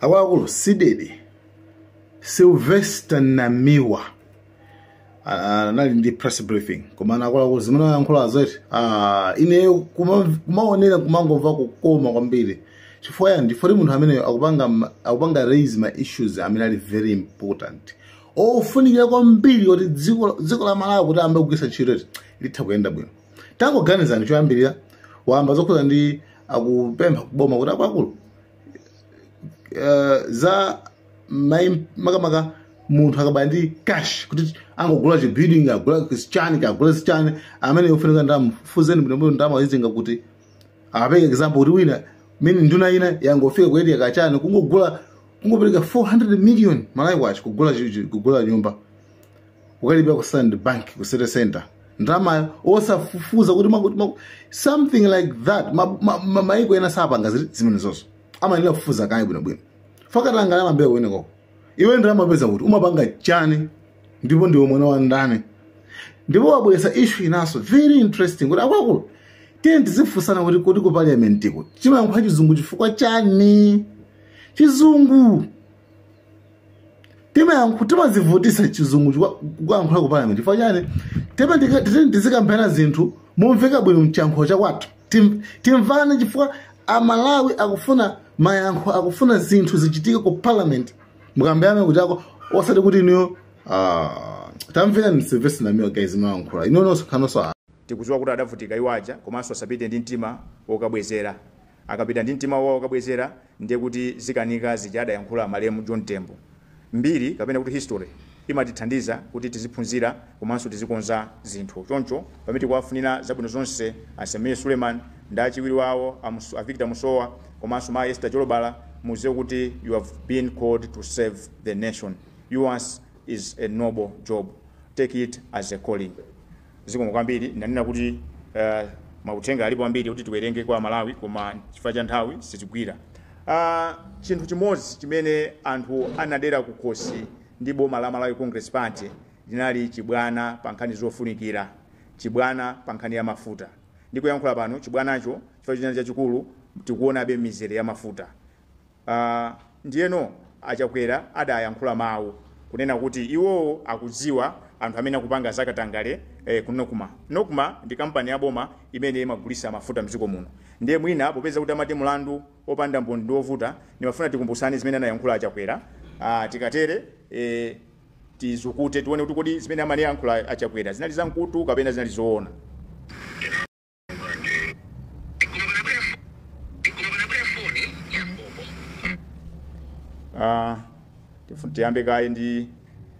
Akuluakulu, CDEDI, Sylvester Namiwa anali ndi press briefing, koma akuluakulu, zimene ayankhula zoti ineyo kumaonera kumangomva kukoma kwambiri. Chifukwa yani? Ndifoti munthu ameneyo akupanga raise ma issues amene ali very important, ofunikira kwambiri kuti dziko la Malawi kuti ambe kugwiritsa ntchito iti litha kuyenda bwino. Tangoganizani, choyambirira wamba zokhuza ndi akupempha kuboma kuti akuluakulu, za makamaka munthu akabaya ndi cash kuti angogula chibuilding, agula chani, agula chani, amene ufunika ndamfuzeni bwinobwino ndalama izinga kuti akapeka example kuti wina mene nduna ina yangofika ku area kachani, kungogula, kungopereka 400 million Malawi kwacha kugula nyumba, kukalipira ku Standard Bank ku City Center, ndalamayo osafufuza kuti something like that. Maiko ena sapanga zimenezozo, amayenera kufufuza kaye bwinobwino. Fakatangale amambewa kumenekoko, iwe ndalama peza kuti umapanga chani, ndipo ndiwe mwana wa ndani? Ndipo wabweretsa issue inaso very interesting kuti akuluakulu, tiye tizifunsana kuti ku parliamentiko chimayankhula Chizungu chifukwa chani? Chizungu timayankhu timazivutisa Chizungu kuyankhula ku parliament chifukwa chani? Tiyeni tizikamphana zinthu momveka bwino mchiyankhulo chakwathu. Timvane, chifukwa Amalawi akufuna mayankho, akufuna zinthu zichitike ku parliament mukambiyane kuchako, osati kuti inuyo. Tamverani Sylvester Namiwa, guys, mayankhula inuyo nonso khanonso. Tikudziwa kuti adavutika iwo aja, komanso asapite ndi mtima wokabwezera. Akapita ndi mtima wawo wokabwezera, ndiye kuti zikanika zija adayankhula malemu John Tembo. Mbiri kapena kuti history imatithandiza kuti tiziphunzira komanso tizikonza zinthu. Choncho pamene tikuwafunira zabwino zonse a Sameer Suleman ndi achiwiri wawo a Victor Musowa komanso mayi Esther Jolobala, mudziwe kuti you have been called to serve the nation. Yours is a noble job, take it as a calling. Zikomo kwambiri. Ndanena kuti mauthenga alipo ambiri kuti tiwerenge kwa Malawi, koma chifukwa cha nthawi sitigwira. Chinthu chimodzi chimene anthu anadera kukhosi ndi boma la Malawi Congress Party linali chibwana pa nkhani zofunikira, chibwana pa nkhani ya mafuta. Ndikuyankhula pano, chibwanacho chifukwa chinali chachikulu, tikuonabe mizere ya mafuta. Ndiyeno Achakwera adayankhula mawu kunena kuti iwowo akudziwa anthu amene akupanga zakatangale ku NOCMA. NOCMA ndi kampani ya boma imene imagulisa mafuta mdziko muno. Ndiye mwina popeza kuti amati mlandu opanda mboni ndi wovuta, ndimafuna tikumbutsane zimene anayankhula Achakwera. Tikatere tizukute tione kuti kodi zimene amayankhula Achakwera zinali zamkutu kapena zinali zoona. Tiyambe kaye ndi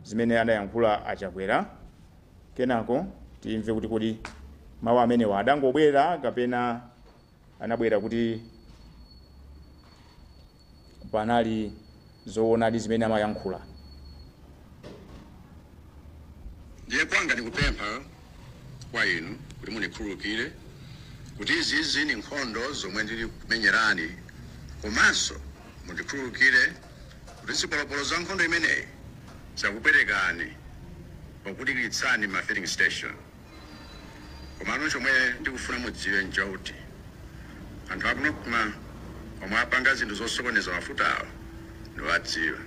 zimene anayankhula Achakwera, kenako timve kuti kodi mawu amenewa adangobwera kapena anabwera kuti panali zoonadi zimene amayankhula. Ndiye kwanga ndikupempha kwa inu kuti munikhululukire kuti izizi ni nkhondo zomwe ndili kumenyerani, komanso mundikhululukire kuti zipolopolo za nkhondo imeneyi zakupwetekani pokudikiritsani ma filling station. Komano chomwe ndikufuna mudziwe nchakuti anthu aku NOCMA omwe apanga zinthu zosokoneza mafutawo ndiwadziwa,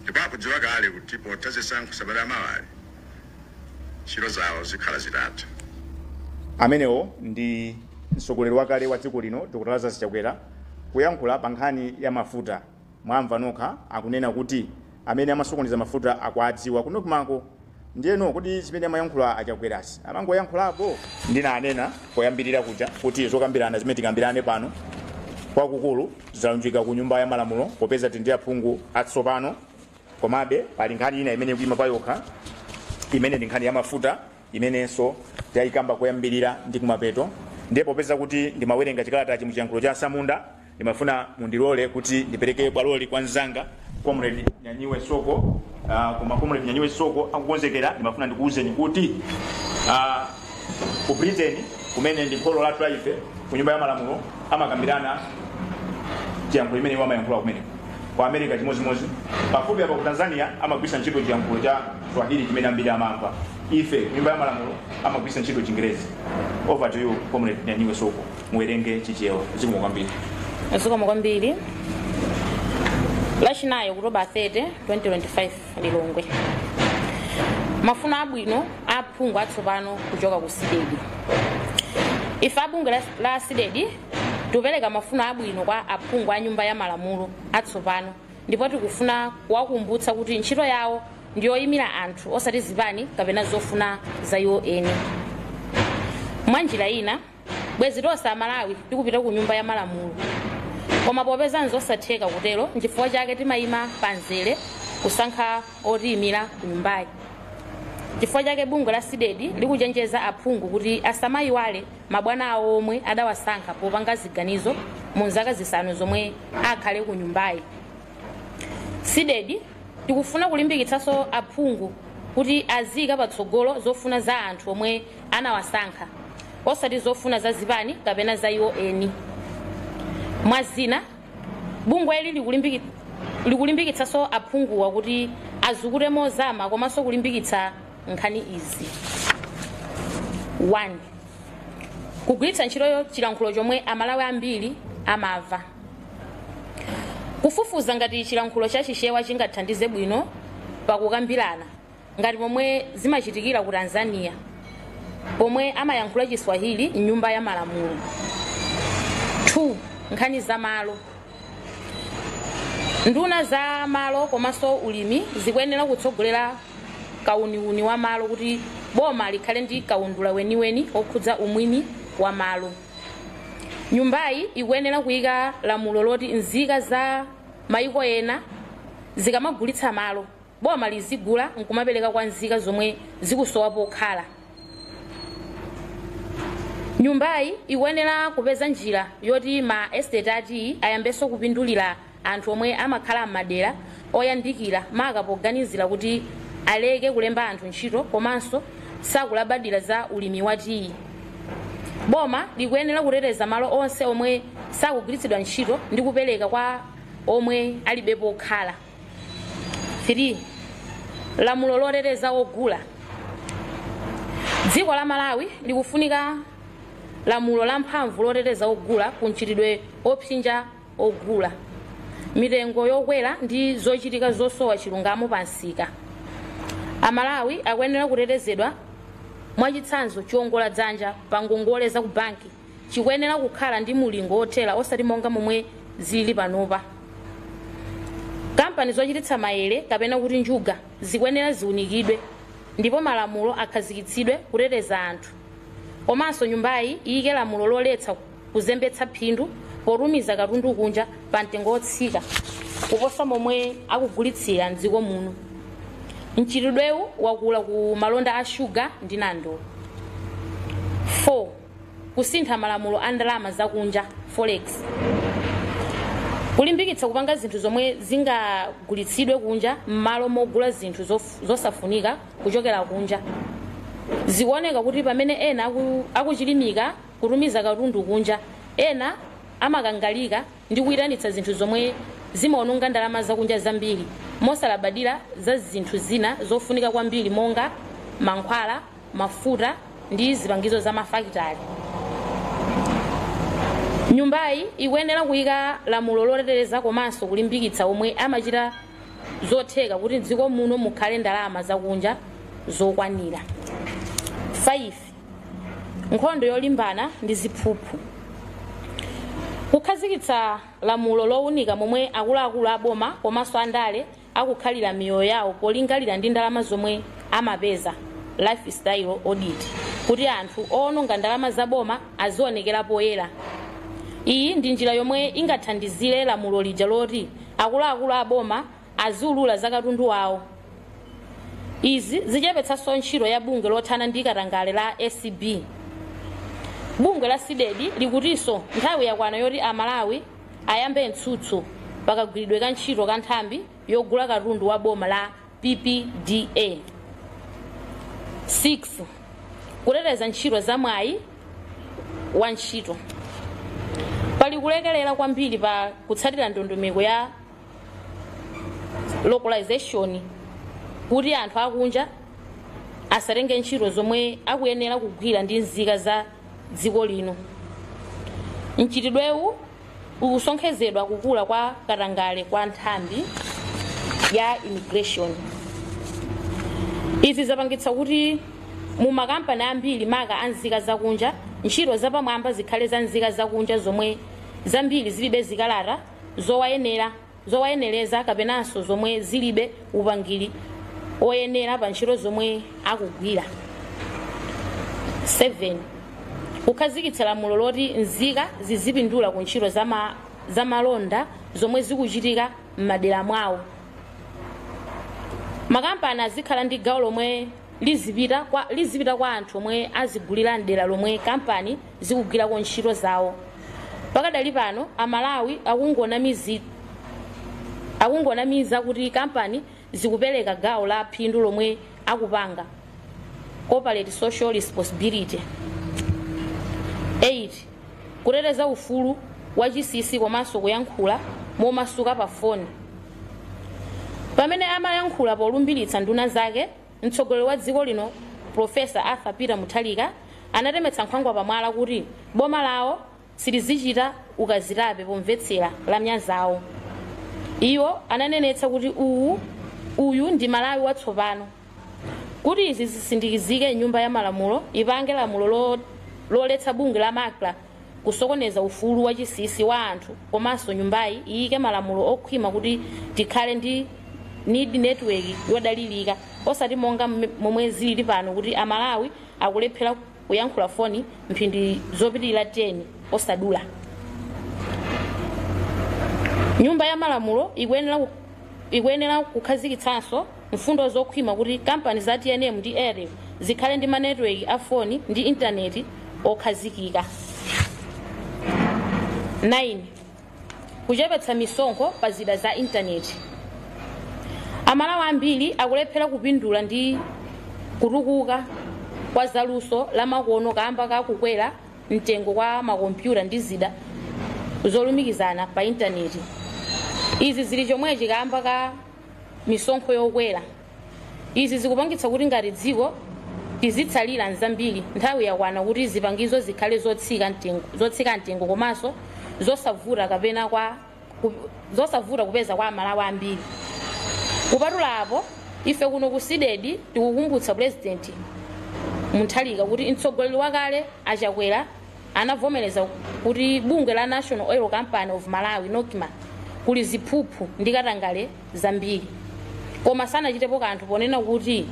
ndipo akudziwa kale kuti potha zisankho sabata yamawali ntchito zawo zikhala zitatha. Amenewo ndi mtsogoleri wakale wa dziko lino Dr. Lazarus Chakwera kuyankhula pa nkhani ya mafuta. Mwamva nokha akunena kuti amene amasokoneza mafuta akuadziwa ku NOCMAko. Ndiyeno kodi zimene amayankhula Achakwerasi amangoyankhulapo? Ndinanena poyambirira kuja kuti zokambirana zimene tikambirane pano kwakukulu zalunjika ku Nyumba ya Malamulo, popeza tili ndi aphungu atsopano. Komabe pali nkhani ina imene ikuyima pa yokha, imene ndi nkhani ya mafuta, imenenso tayikamba koyambirira ndi kumapeto. Ndiye popeza kuti ndimawerenga chikalatachi muchiyankhulo cha asamunda, ndimafuna mundilole kuti ndipereke bwaloli kwa mzanga Comrade Nyanyiwe Soko. Koma Comrade Nyanyiwe Soko akukonzekera, ndimafuna ndikuwuzeni kuti ku Britain, kumene ndi kholo lathu la ife, ku Nyumba ya Malamulo amakambirana chiyankhulo imene iwo amayankhula kumeneko. Ku America chimodzimodzi. Pafupi apa ku Tanzania amagwiritsa ntchito chiyankhulo cha Swahili chimene ambiri amamva. Ife ku Nyumba ya Malamulo amagwiritsa ntchito Chingerezi. Over to you, Comrade Nyanyiwe Soko, muwerenge Chichewa. Zikomo kwambiri. Zikomo kwambiri. Lachinayi, October 30, 2025, Lilongwe. Mafuno abwino aphungu atsopano kuchoka ku CDEDI. Ife abungwe la CDEDI tikupereka mafuno abwino kwa aphungu a Nyumba ya Malamulo atsopano, ndipo tikufuna kuwakumbutsa kuti ntchito yawo ndiyoyimira anthu, osati zipani kapena zofuna za iwo eni. Mwa njira ina, bwezi tonse Amalawi tikupita ku Nyumba ya Malamulo, koma popeza nzosatheka kutero, nchifukwa chake timayima panzere kusankha otiyimira ku nyumbayi. Chifukwa chake bungwe la CDEDI likuchenjeza aphungu kuti asamayiwale mabwana awo omwe adawasankha popanga ziganizo mu zaka 5 zomwe akhale ku nyumbayi. CDEDI tikufuna kulimbikitsanso aphungu kuti aziyika patsogolo zofuna za anthu omwe anawasankha, osati zofuna za zipani kapena za iwo eni. Mwa zina, bungweli likulimbikitsanso aphunguwa kuti azukute mozama komanso kulimbikitsa nkhani izi: 1, kugwiritsa ntchito chilankhulo chomwe Amalawi ambiri amava, kufufuza ngati chilankhulo cha Chichewa chingathandize bwino pakukambirana, ngati momwe zimachitikira ku Tanzania pomwe amayankhula Chiswahili mnyumba ya Malamulo. 2, nkhani za malo. Nduna za malo komanso ulimi zikuyenera kutsogolera kauniuni wa malo kuti boma likhale ndi kaundula weniweni okhudza umwini wa malo. Nyumbayi ikuyenera kuyika lamulo loti nzika za mayiko ena zikamagulitsa malo, boma lizigula nkumapereka kwa nzika zomwe zikusowa pokhala. Nyumbayi ikuyenera kupeza njira yoti ma estate ati ayambenso kupindulira anthu omwe amakhala m'madera oyandikira, maka poganizira kuti aleke kulemba anthu ntchito komanso sakulabadira za ulimi wa tiyi. Boma likuyenera kuteteza malo onse omwe sakugwiritsidwa ntchito ndi kupereka kwa omwe alibe pokhala. 3, lamulo loteteza ogula. Dziko la Malawi likufunika lamulo lamphamvu loteteza ogula ku mchitidwe opsinja ogula, mitengo yokwera ndi zochitika zosowa chilungamo pa msika. Amalawi akuyenera kutetezedwa. Mwachitsanzo, chiwongola dzanja pa ngongole za ku banki chikuyenera kukhala ndi mulingo wothera, osati monga momwe zili panopa. Kampani zochititsa mayere kapena kuti njuga zikuyenera ziunikidwe ndipo malamulo akhazikitsidwe kuteteza anthu. Komanso nyumbayi iyike lamulo loletsa kuzembetsa phindu potumiza katundu kunja pa mtengo wotsika kuposa momwe akugulitsira mdziko muno. Mchitidwewu wakula ku malonda a shuga ndi nandolo. 4, kusintha malamulo a ndalama zakunja, forex, kulimbikitsa kupanga zinthu zomwe zingagulitsidwe kunja m'malo mogula zinthu zosafunika kuchokera kunja. Zikuoneka kuti pamene ena akuchilimika kutumiza katundu kunja, ena amakangalika ndi kuyitanitsa zinthu zomwe zimaononga ndalama zakunja zambiri, mosalabadira za zinthu zina zofunika kwambiri monga mankhwala, mafuta ndi zipangizo za mafakitale. Nyumbayi ikuyenera kuyika lamulo loteteza komanso kulimbikitsa omwe amachita zotheka kuti mdziko muno mukhale ndalama zakunja zokwanira. 5, nkhondo yolimbana ndi ziphuphu. Kukhazikitsa lamulo lowunika momwe akuluakulu aboma komanso andale akukhalira miyoyo yawo polingalira ndi ndalama zomwe amapeza, lifestyle audit, kuti anthu owononga ndalama za boma azionekera poyera. Iyi ndi njira yomwe ingathandizire lamulo lija loti akuluakulu aboma aziulula za katundu wawo. Izi zichepetsanso ntchito ya bungwe lothana ndi katangale la ACB. Bungwe la CDEDI likutinso nthawi yakwana yoti Amalawi ayambe mtsutso pakagwiridwe ka ntchito ka nthambi yogula katundu wa boma la PPDA. 6, kuteteza ntchito za mwayi wa ntchito. Pali kulekelera kwambiri pa kutsatira ndondomeko ya localization kuti anthu akunja asatenge ntchito zomwe akuyenera kugwira ndi nzika za dziko lino. Mchitidwewu ukusonkhezedwa kukula kwa katangale kwa nthambi ya immigration. Izi zapangitsa kuti mu makampani ambiri, maka anzika zakunja, ntchito zapamwamba zikhale za nzika zakunja zomwe zambiri zilibe zikalata zowayenereza kapenanso zomwe zilibe upangiri oyenera pa ntchito zomwe akugwira. 7, kukhazikitsa lamulo loti nzika zizipindula ku ntchito zamalonda zomwe zikuchitika m'madera mwawo. Makampani azikhala ndi gawo lomwe lizipita kwa anthu omwe azigulira mdera lomwe kampani zikugwirako ntchito zawo. Pakadali pano Amalawi akungonamiza kuti kampani zikupereka gawo la phindu lomwe akupanga, corporate social responsibility. 8, kuteteza ufulu wa chinsinsi komanso kuyankhula momasuka pa foni. Pamene amayankhula polumbiritsa nduna zake, mtsogoleri wa dziko lino Profesa Arthur Peter Mutharika anatemetsa nkhwangwa pamwala kuti boma lawo silizichita ukazitape pomvetsera lamya zawo. Iwo ananenetsa kuti uyu ndi Malawi watsopano. Kuti izi zisindikizike, nyumba ya malamulo ipange lamulo loletsa bungwe la MACRA kusokoneza ufulu wa chinsinsi wa anthu, komanso nyumbayi iyike malamulo okhwima kuti tikhale ndi need network yodalirika, osati monga momwe zilili pano kuti Amalawi akulephera kuyankhula foni mphindi zopitirira 10 osadula. Nyumba ya malamulo ikuyenera kukhazikitsanso mfundo zokhwima kuti kampani za TNM ndi Airtel zikhale ndi manetwork a foni ndi intaneti okhazikika. 9, kuchepetsa misonkho pa zida za intaneti. Amalawi ambiri akulephera kupindula ndi kutukuka kwa zaluso la makono kamba kakukwera mtengo kwa makompyuta ndi zida zolumikizana pa intaneti. Izi zili chomwechi kamba ka misonkho yokwera. Izi zikupangitsa kuti ngati dziko tizitsalira nzambiri. Nthawi yakwana kuti zipangizo zikhale zotsika mtengo komanso zosavuta kupeza kwa Amalawi ambiri. Kupatula apo, ife kuno ku CDEDI tikukumbutsa President Mutharika kuti mtsogoleri wakale Achakwera anavomereza kuti bungwe la National Oil Company of Malawi, NOCMA, kuli ziphuphu ndi katangale zambiri, koma sanachitepo kanthu ponena kuti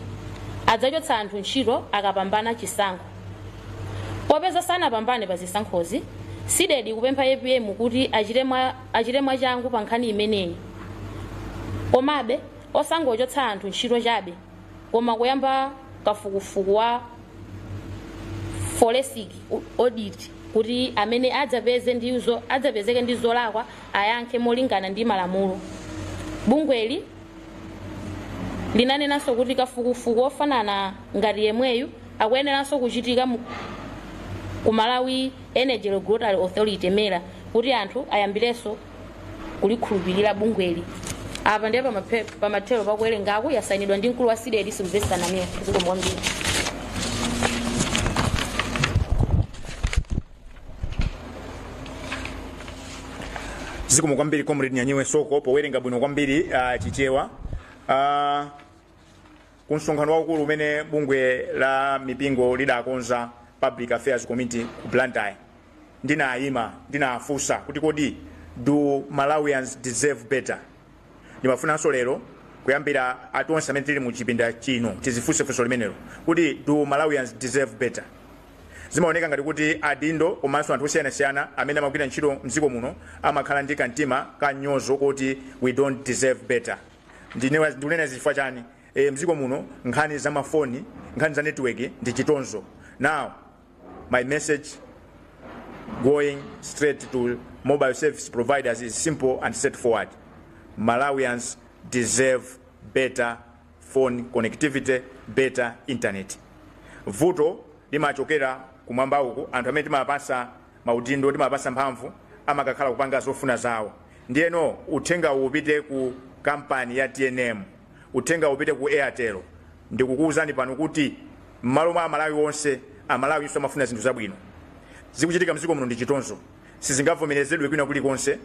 adzachotsa anthu ntchito akapambana chisankho. Popeza sanapambane pa zisankhozi, CDEDI kupempha APM kuti achite mwachangu pa nkhani imeneyi, komabe osangochotsa anthu ntchito chabe, koma kuyamba kafukufuku wa forensic audit kuti amene adzapezeke ndi zolakwa ayankhe molingana ndi malamulo. Bungweli linanenanso kuti kafukufuku ofanana ngati yemweyu akuyeneranso kuchitika ku Malawi Energy Regulatory Authority, MERA, kuti anthu ayambirenso kulikhulupirira bungweli. Apa ndiye pamathero pakuwerengako. Yasayinidwa ndi mkulu wa CDEDI, Sylvester Namiwa. Zikomo kwambiri. Zikomo kwambiri, Comrade Nyanyiwe Soko, powerenga bwino kwambiri Chichewa. Ku msonkhano waukulu umene bungwe la mipingo lidakonza, Public Affairs Committee ku Blantyre, ndinayima ndinafunsa kuti, "Kodi do Malawians deserve better?" Ndimafunanso lero kuyambira atonse amene tili mu chipinda chino tizifunse funso limenelo kuti, "Do Malawians deserve better?" Zimaoneka ngati kuti adindo komanso anthu osiyanasiyana amene amagwira ntchito mdziko muno amakhala ndi kamtima ka nyozo kuti we don't deserve better. Ndikunena zifukwa chani? Mdziko muno nkhani za mafoni, nkhani za network ndi chitonzo. Now my message going straight to mobile service providers is simple and straightforward: Malawians deserve better phone connectivity, better internet. Vuto limachokera kumwamba uku. Anthu amene timapasa maudindo, timapasa mphamvu, amakakhala kupanga zofuna zawo. Ndiyeno uthenga upite ku kampani ya TNM, uthenga upite ku Airtel. Ndikukuwuzani pano kuti m'malo mwa Amalawi onse, Amalawinso amafuna zinthu zabwino. Zikuchitika mdziko muno ndi chitonzo. Sizingavomerezedwe kwina kulikonse.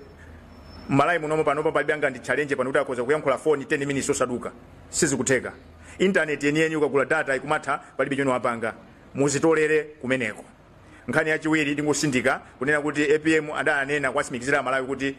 Malawi munomo panopa palibe anga challenge pano kuti akhoza kuyankhula phone 10 minutes osaduka. Sizikutheka. Internet yeniyeni, ukagula data ikumatha, palibe chomwe wapanga. Muzitolere kumeneko. Nkhani yachiwiri, ndingosindika kunena kuti APM adanena kwasimikizira Malawi kuti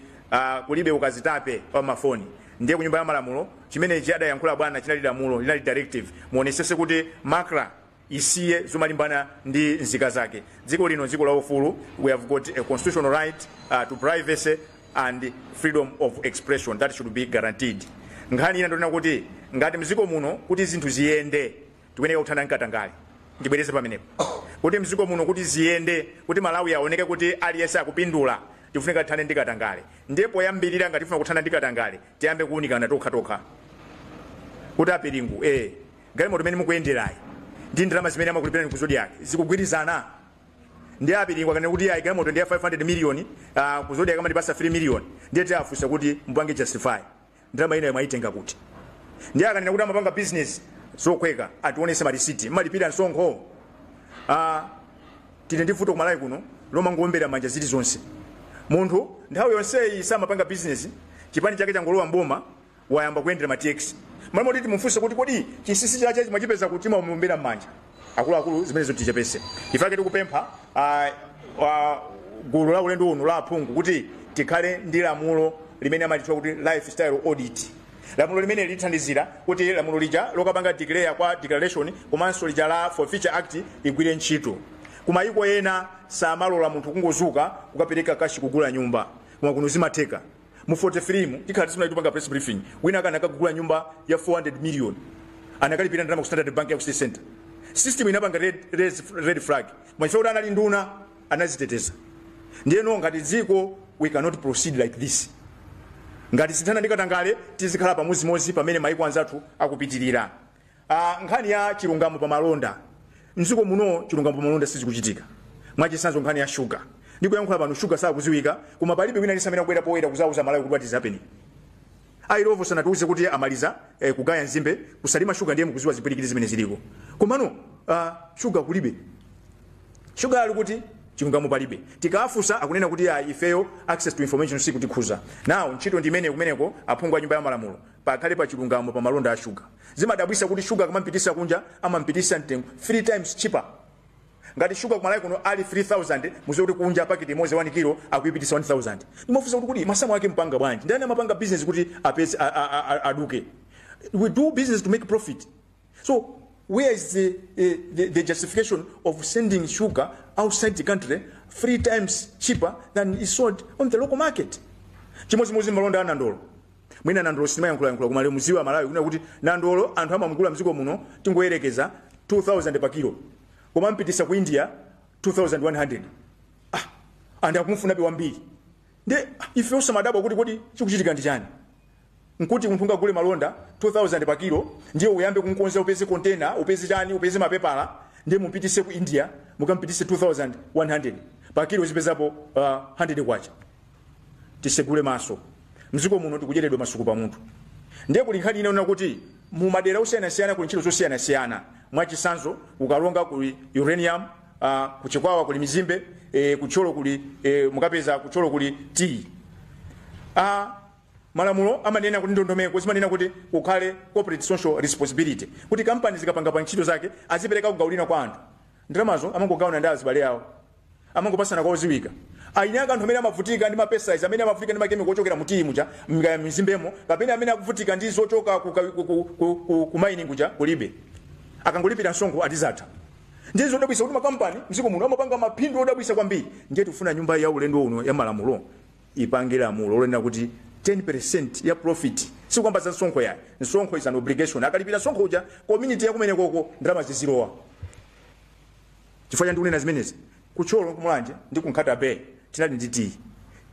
kulibe ukazitape pa mafoni. Ndiye kunyumba ya malamulo chimenechi adayankhula bwana chinali lamulo, linali directive. Muonesese kuti MACRA isiye zomalimbana ndi nzika zake. Dziko lino dziko la ufulu. We have got a constitutional right to privacy and freedom of expression that should be guaranteed. Nkhani ina ndonena kuti ngati mdziko muno kuti zinthu ziyende, tikuyeneka kuthana mkatangale. Ndibwereze pamenepo kuti mdziko muno kuti ziyende, kuti Malawi aoneke kuti aliyense akupindula, tifunika tithane ndi katangale. Ndiye poyambirira, ngati tifuna kuthana ndi katangale, tiyambe kuwunikana tokhatokha kuti apiringu galimoto imene mukuyenderayi ndi ndalama zimene amakulipirani ku Zodiac zikugwirizana? Ndi apiringu akanena kuti ayi, galimoto ndi ya 500 million, ku Zodiac amandipasa 3 million, ndiye tiafunsa kuti mupange justify ndalama ina mwayitenga kuti. Ndiye akanena kuti amapanga business zokweka, ationese marisiti, mmalipira msonkho. Tili ndi vuto kumalawi kuno lomangowombera manja zilizonse. Munthu nthawi yonseyi samapanga business, chipani chake changolowa mboma, wayamba kuyendera ma TX. Malimo titi mufunse kuti kodi chinsinsi chache mwachipeza kuti mamuombera m'manja? Akuluakulu, zimenezo tichepese. Ifake tikupempha gulu la ulendo uno la aphungu kuti tikhale ndi lamulo limene amalitchula kuti lifestyle audit. Lamulo limene lithandizira kuti lamulo lija lokapanga declare kwa declaration komanso lija la Forfeiture Act igwire ntchito. Kumayiko ena samalola munthu kungozuka kukapereka cash kugula nyumba, koma kuno zimatheka. Mu 43 mu tikhala tisimuna tupanga press briefing, wina akana akagula nyumba ya 400 million, anakalipira ndalama ku Standard Bank ya ku City Center. System inapanga red flag. Mwachifukwa kuti anali nduna, anaziteteza. Ndiyeno ngati dziko we cannot proceed like this. Ngati sithana ndi katangale, tizikhala pamozimozi pamene maiko anzathu akupitirira. Nkhani ya chilungamo pa malonda mdziko muno, chilungamo pa malonda sizikuchitika. Mwachitsanzo, nkhani ya shuga. Ndikuyankhula pano shuga sakuziwika, koma palibe wina aliyense amene akubwera poyera kuzauza Malawi kuti what is happening. A Illovo sanatiuze kuti amaliza kugaya nzimbe kusalima shuga. Ndiye mukuziwa zipwirikiti zimene ziliko. Komano shuga kulibe. Shuga ali kuti? Chilungamo palibe. Tikafunsa akunena kuti ya ifeyo access to information sikutikhuza. Now ntchito ndi imene kumeneko, aphungu a nyumba ya malamulo, pakhale pa chilungamo pa malonda a shuga. Zimadabwisa kuti shuga akamampitisa kunja amampitisa mtengo 3 times cheaper. Ngati shuga kumalawi kuno ali 3000, muziwe kuti kunja paketi imodzi 1 kilo akuyipitisa 1000. Ndimafunsa kuti masamu ake mpanga bwanji? Ndani amapanga business kuti apeze aduke? We do business to make profit, so where is the justification of sending sugar outside the country three times cheaper than is sold on the local market? Chimodzimodzi malonda a nandolo. Mwina nandolo sitimayankhulayankhula, koma lero muziwa Malawi kuna kuti nandolo anthu amamugula mdziko muno, tingoyerekeza 2000 pa kilo, koma mpitisa ku India 2100. Ah, anthu akumfunabe wambiri. Nde ife osamadabwa kuti kodi chikuchitika ndi chani? Nkuti munthu ungagule malonda 2000 pa kilo, ndiye uyambe kunkonza, upeze container, upeze chani, upeze mapepala, ndiye mupitise ku India, mukampitise 2100 pa kilo, zipezapo 100 kwacha. Tisegule maso. Mdziko muno tikucheredwa masuku pa munthu. Ndiye kuli nkhani ina kuti mu madera osiyanasiyana kuli ntchito zosiyanasiyana. Mwachitsanzo, kukalonga kuli uranium, kuchikwawa kuli mizimbe, kucholo kuli mukapeza kucholo kuli tea. Malamulo amanena kuti, ndondomeko zimanena kuti kukhale corporate social responsibility, kuti kampani zikapanga pa ntchito zake azipereka kugawulina kwa anthu. Ndalamazo amangogawana ndi azibale awo, amangopasana kwa oziwika. Aine ake anthu amene amavutika ndi mapesticides, amene amavutika ndi machemical ochokera mu tea muja, mngaya mizimbemo, kapena amene akuvutika ndi zochoka ku mining kuja, kulibe. Akangolipira msonkho atizatha. Ndiye zodabwisa kuti makampani mdziko muno amapanga maphindu odabwisa kwambiri. Ndiye tifuna nyumba ya ulendo uno ya malamulo ipange lamulo lonena kuti 10% ya profit, sikwamba za msonkho yayi, msonkho is an obligation, akalipira msonkho uja, community yakumene koko ndalama zizilowa. Chifukwa chandikunena zimenezi, kucholo, kumulanje ndi kunkhata Bay tinali ndi tea.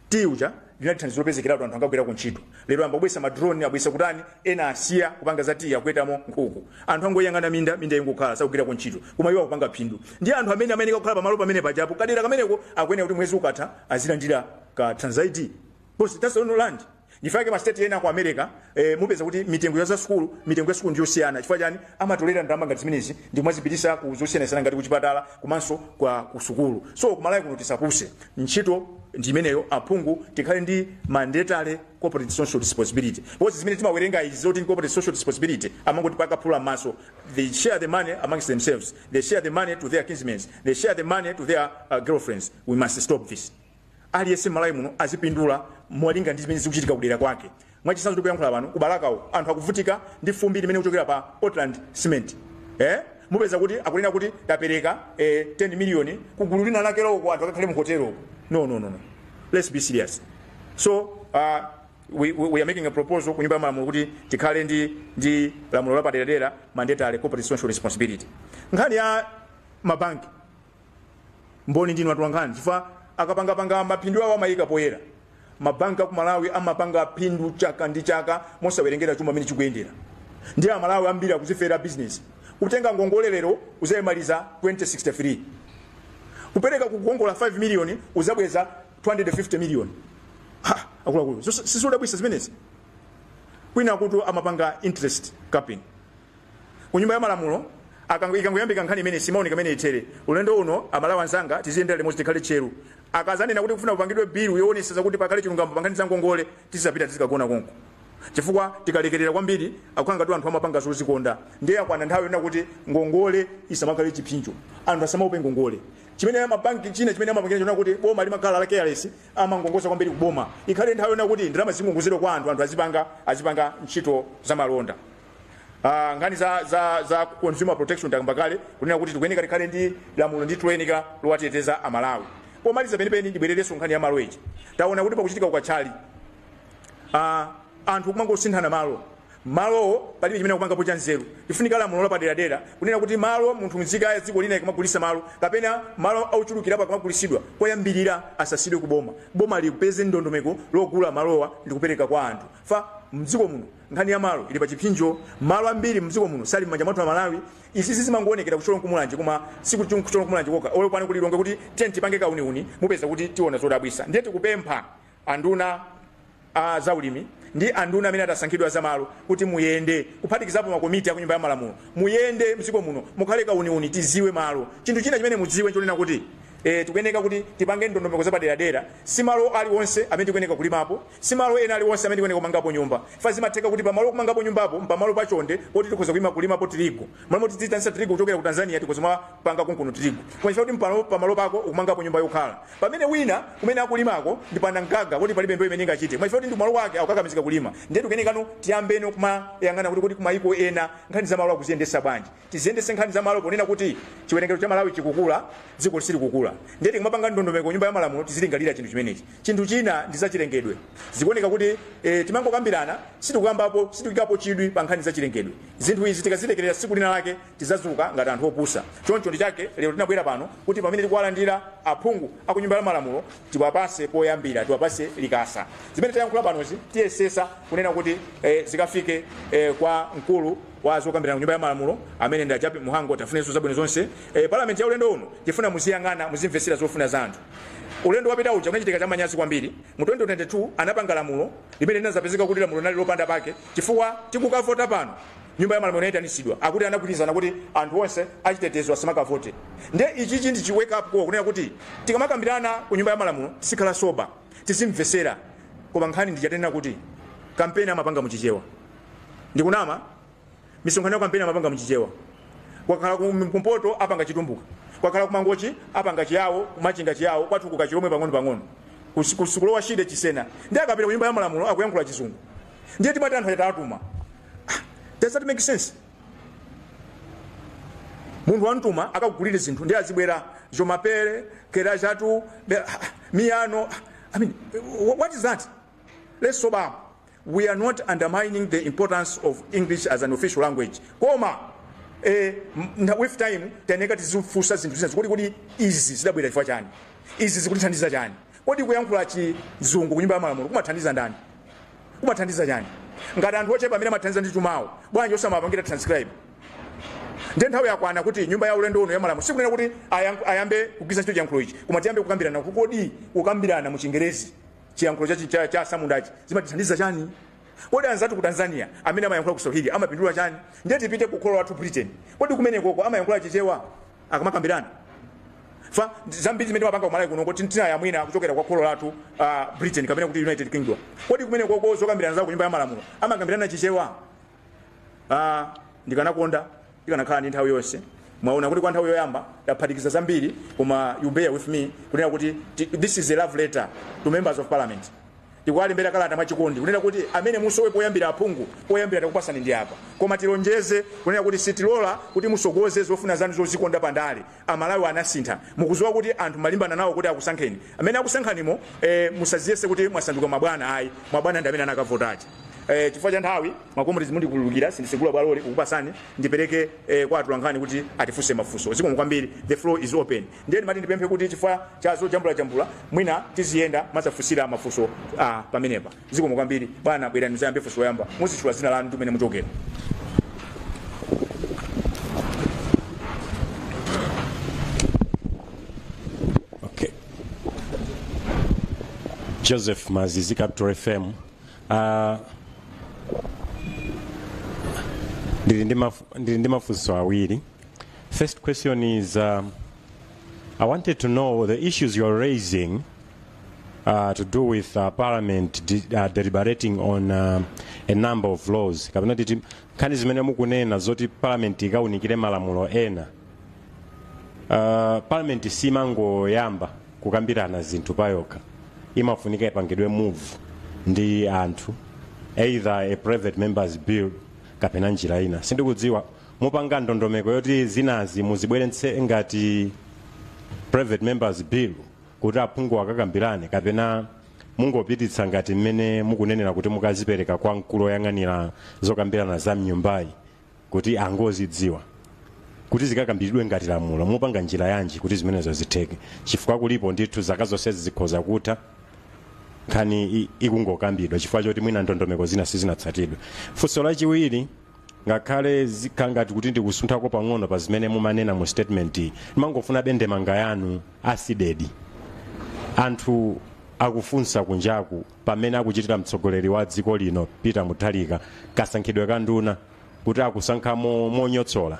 Tea uja linali thandizo lopezekerato, anthu angagwira kuntchito. Lero ambabwesa madrone, abwesa kutani, ena asiya kupanga za tea, akuwetamo nkhuku. Anthu angoyang'ana minda, minda ingokhala, sakugwira kuntchito, koma iwo akupanga phindu. Ndi anthu amene amayeneka kukhala pamalo pamene pajapo, kadera kameneko akuyeneka kuti mwezi ukatha azilandira ka transit, because that's no land. Ndifake ma state ena ku America mupeza kuti mitengo ya za sukulu, mitengo ya sukulu ndiyosiyana. Chifukwa chani? Amatolera ndalama ngati zimenezi ndi kumazipitisa ku zosiyanasiyana ngati kuchipatala komanso kwa ku sukulu. So kumalawi kuno tisapuse ntchito. Ndi imeneyo, aphungu, tikhale ndi mandatory corporate social responsibility, because zimene timawerenga izi zoti corporate social responsibility, amangoti pakaphula m'maso. They share the money amongst themselves, they share the money to their kinsmen, they share the money to their girlfriends. We must stop this. Aliyense Malawi muno azipindula molinga ndi zimene zikuchitika kudera kwake. Mwachitsanzo, tikuyankhula pano, ku Balakawo anthu akuvutika ndi fumbi limene kuchokera pa Portland cement. Mupeza kuti akunena kuti tapereka 10 million ku gulu lina lake loko, anthu akakhale mu hoteloko. No, no, no, no, let's be serious. So we are making a proposal ku Nyumba ya Malamulo kuti tikhale ndi lamulo lapaderadera, mandatory corporate social responsibility. Nkhani ya mabanki, mboni ndinu atolankhani, chifukwa akapangapanga maphindu awo amayika poyera. Mabanki aku Malawi amapanga phindu chaka ndi chaka mosawerengera chuma amene chikuyendera. Ndi Amalawi ambiri akuzifera business, kutenga ngongole lero, uzayimaliza 2063, kupereka kukongola 5 million, uzabweza 250 million. Ha, akuluakulu, sizodabwisa zimenezi. Kwina kuti amapanga interest capping. Ku Nyumba ya Malamulo ikangoyambika nkhani imene simaoneka imene itere. Ulendo uno, Amalawi anzanga, tiziyendera limodzi, tikhale tcheru. Akazanena kuti kufuna kupangidwe bilu yoonetsetsa kuti pakhale chilungamo pa nkhani za ngongole, tizapita tizikagona konko, chifukwa tikalekerera kwambiri akukhala ngati anthu amapanga zozikonda. Ndiye akwana nthawi yonena kuti ngongole isamakhale chipsinjo, anthu asamaope ngongole. Chimene mabanki china chimene amapangira chona kuti boma limakhala la careless, amangongoza kwambiri kuboma. Ikhale nthawi yonena kuti ndalama zingongozedwa kwa anthu, anthu azipanga ntchito za malonda. Nkhani za consumer protection takamba kale kunena kuti tikuyeneka tikhale ndi lamulo ndi loyeneka lowateteza Amalawi. Pomaliza penipeni, ndibwererenso nkhani ya malo ichi. Taona kuti pakuchitika ukatchali, anthu kumangosinthana malo, malowo palibe chimene akupangapo cha nzeru. Ifunika lamulo lapaderadera kunena kuti malo, munthu nzika ya dziko lina ikamagulisa malo kapena malo auchulukirapo akamagulisidwa, koyambirira asasidwe kuboma, boma lipeze ndondomeko logula malowa ndi kupereka kwa anthu. Fa mdziko muno nkhani ya malo ili pa chipsinjo. Malo ambiri mdziko muno sali m'manja mwathu Amalawi. Izi zimangoonekera ku Thyolo, Kumulanje, koma sikuti ku Thyolo, Kumulanje koka, olo pano ku Lilongwe kuti tiye tipange kauniuni, mupeza kuti tiona zodabwisa. Ndiye tikupempha anduna a zaulimi ndi anduna amene adasankhidwa zamalo kuti muyende, kuphatikizapo makomiti aku Nyumba ya Malamulo, muyende mdziko muno, mukhale kauniuni, tiziwe malo. Chinthu china chimene mudziwe nchonena kuti tikuyeneka kuti tipange ndondomeko zapaderadera. Si malo aliwonse amene tikuyeneka kulimapo, si malo ena aliwonse amene tikuyeneka kumangapo nyumba. Fa zimatheka kuti pamalo kumangapo nyumbapo mpamalo pachonde poti tikhoza kulima, kulimapo tirigu. Malo moti tizitanisa tirigu kuchokera ku Tanzania, tikhoza mapanga kunkuno tirigu. Koma chifukwa kuti pamalo pako ukumangapo nyumba yokhala, pamene wina kumene akulimako ndi panangaga kuti palibe mbewu imene ingachite, koma chifukwa kuti ndi malo wake akukakamizika kulima. Ndiye tikuyenekano tiyambeno kumayang'ana kuti kumayiko ena nkhani za malo akuziyendesa bwanji. Tiziyendese nkhani za malo ponena kuti chiwerengero cha Malawi chikukula, dziko silikukula. Ndiye tikamapanga ndondomeko Nyumba ya Malamulo, tizilingalira chinthu chimenechi. Chinthu china ndi zachilengedwe. Zikuoneka kuti timangokambirana, sitikukambapo, sitikuyikapo chidwi pa nkhani zachilengedwe. Zinthu izi tikazilekerera, tsiku lina lake tizazuka ngati anthu opusa. Choncho ndi chake lero tinabwera pano kuti pamene tikuwalandira aphungu aku Nyumba ya Malamulo, tiwapase poyambira, tiwapase likasa. Zimene tayankhula panozi tiyesesa kunena kuti zikafike kwa mkulu wa zokambirana ku Nyumba ya Malamulo amene ndi Ajapi Muhango. Tafunenso zabwino zonse. Parliament ya ulendo uno tifuna muziyang'ana, muzimvesera zofuna za anthu. Ulendo wapita uja unachitika chamanyazi kwambiri. Mu 2022 anapanga lamulo limene linazapezeka kuti lamulo linali lopanda pake, chifukwa tikukavota pano, Nyumba ya Malamulo inayitanisidwa, akuti anagwirizana kuti anthu onse achitetezo asamakavote. Ndiye ichichi ndi chi wake up call kunena kuti tikamakambirana ku Nyumba ya Malamulo tisikhala sober, tizimvesera. Koma nkhani ndichatenena kuti kampeni amapanga muchichewa, ndikunama? Misonkhano ya kampeni amapanga muchichewa. Kwakhala kumpoto apanga Chitumbuka, kwakhala kumangochi apanga Chiyawo, kumachinga Chiyawo, kwathu kukachilomwe pang'ono pang'ono, kulowa shide Chisena. Ndi akapita ku Nyumba ya Malamulo akuyankhula Chizungu. Ndiye timati anthu atatuma. Does that make sense? Munthu wamtuma akakugulire zinthu, ndi azibwera jomapere kerajatu miyano. I mean, what is that? Let's sober up. We are not undermining the importance of English as an official language, koma with time teneka tizifunsa zinthu zina kuti izi zidabwera chifukwa chani? Izi zikutithandiza chani? Kodi kuyankhula Chizungu ku Nyumba ya Malamulo kumathandiza ndani? Kumathandiza chani? Ngati anthu ochepa amene amathandiza ndi chumawo, bwanji osamapangira transcribe? Ndiye nthawi yakwana kuti nyumba ya ulendo uno ya malamulo, sikunena kuti ayambe kugwiritsa ntchito chiyankhulo ichi, koma tiyambe kukambirana kuti kodi kukambirana mu Chingerezi, chiyankhulo cha samundachi, zimatithandiza chani? Kodi anzathu ku Tanzania amene amayankhula Kiswahili amapindula chani? Ndiye tipite ku kholo lathu Britain. Kodi kumenekoko amayankhula Chichewa akamakambirana? Fa zambiri zimene timapanga kumalawi kuno kuti tinayamwina kuchokera kwa kholo lathu, Britain kapena kuti United Kingdom. Kodi kumene koko zokambirana zawo ku nyumba ya malamulo amakambirana Chichewa? Ndikanakonda tikanakhala ndi nthawi yonse. Mwaona kuti kwa nthawi yoyamba taphatikiza zambiri, koma you bear with me kunena kuti this is a love letter to members of parliament. Tikuwalembera kalata mwachikondi kunena kuti amene musowe poyambira aphungu, poyambira takupasani ndi apa, koma tilonjeze kunena kuti sitilola kuti musogoze zofuna zanu zozikonda pandale. Amalawi anasintha. Mukuziwa kuti anthu malimbana nawo kuti akusankheni. Amene akusankhanimo, musaziyese kuti mwasanduka mabwana, ayi. Mabwana ndi amene anakavotachi. Chifukwa cha nthawi, makomrades, mundikhululukira, sindisegula bwaloli kukupasani, ndipereke kwa atolankhani kuti atifunse mafunso. Zikomo kwambiri. The floor is open. Ndiye ndimati ndipemphe kuti chifukwa cha zojambulajambula mwina tiziyenda mazafunsira mafunso pamenepa. Zikomo kwambiri. Bwana, bwerani muzayambe funso loyamba. Muzitchula dzina lanu ndi kumene muchokera. Okay. Joseph Mazizi, Capital FM. Ndili ndi mafunso awiri. First question is, I wanted to know the issues you're raising to do with Parliament deliberating on a number of laws. Kapena titi nkhani zimene mukunena zoti Parliament ikaunikire malamulo ena. Parliament simangoyamba kukambirana zinthu payokha, imafunika ipangidwe move ndi anthu, either a private members bill kapena njira ina. Sindikudziwa mupanga ndondomeko yoti zinazi muzibweretse ngati private members bill kuti aphungu akakambirane, kapena mungopititsa ngati mmene mukunenera kuti mukazipereka kwa mkulu woyang'anira zokambirana za mnyumbayi kuti angozidziwa kuti zikakambiridwe ngati lamulo? Mupanga njira yanji kuti zimenezo zitheke? Chifukwa kulipo ndithu zaka zonsezi zikhoza kutha nkhani ikungokambidwa chifukwa choti mwina ndondomeko zina sizinatsatidwe. Funso lachiwiri, ngakhale zikhala ngati kuti ndikusunthako pang'ono pa zimene mumanena mu statement iyi, ndimangofuna ndemanga yanu a CDEDI. Anthu akufunsa kunjaku pamene akuchitira mtsogoleri wa dziko lino Peter Mutharika kasankhidwe ka nduna kuti akusankha monyotsola.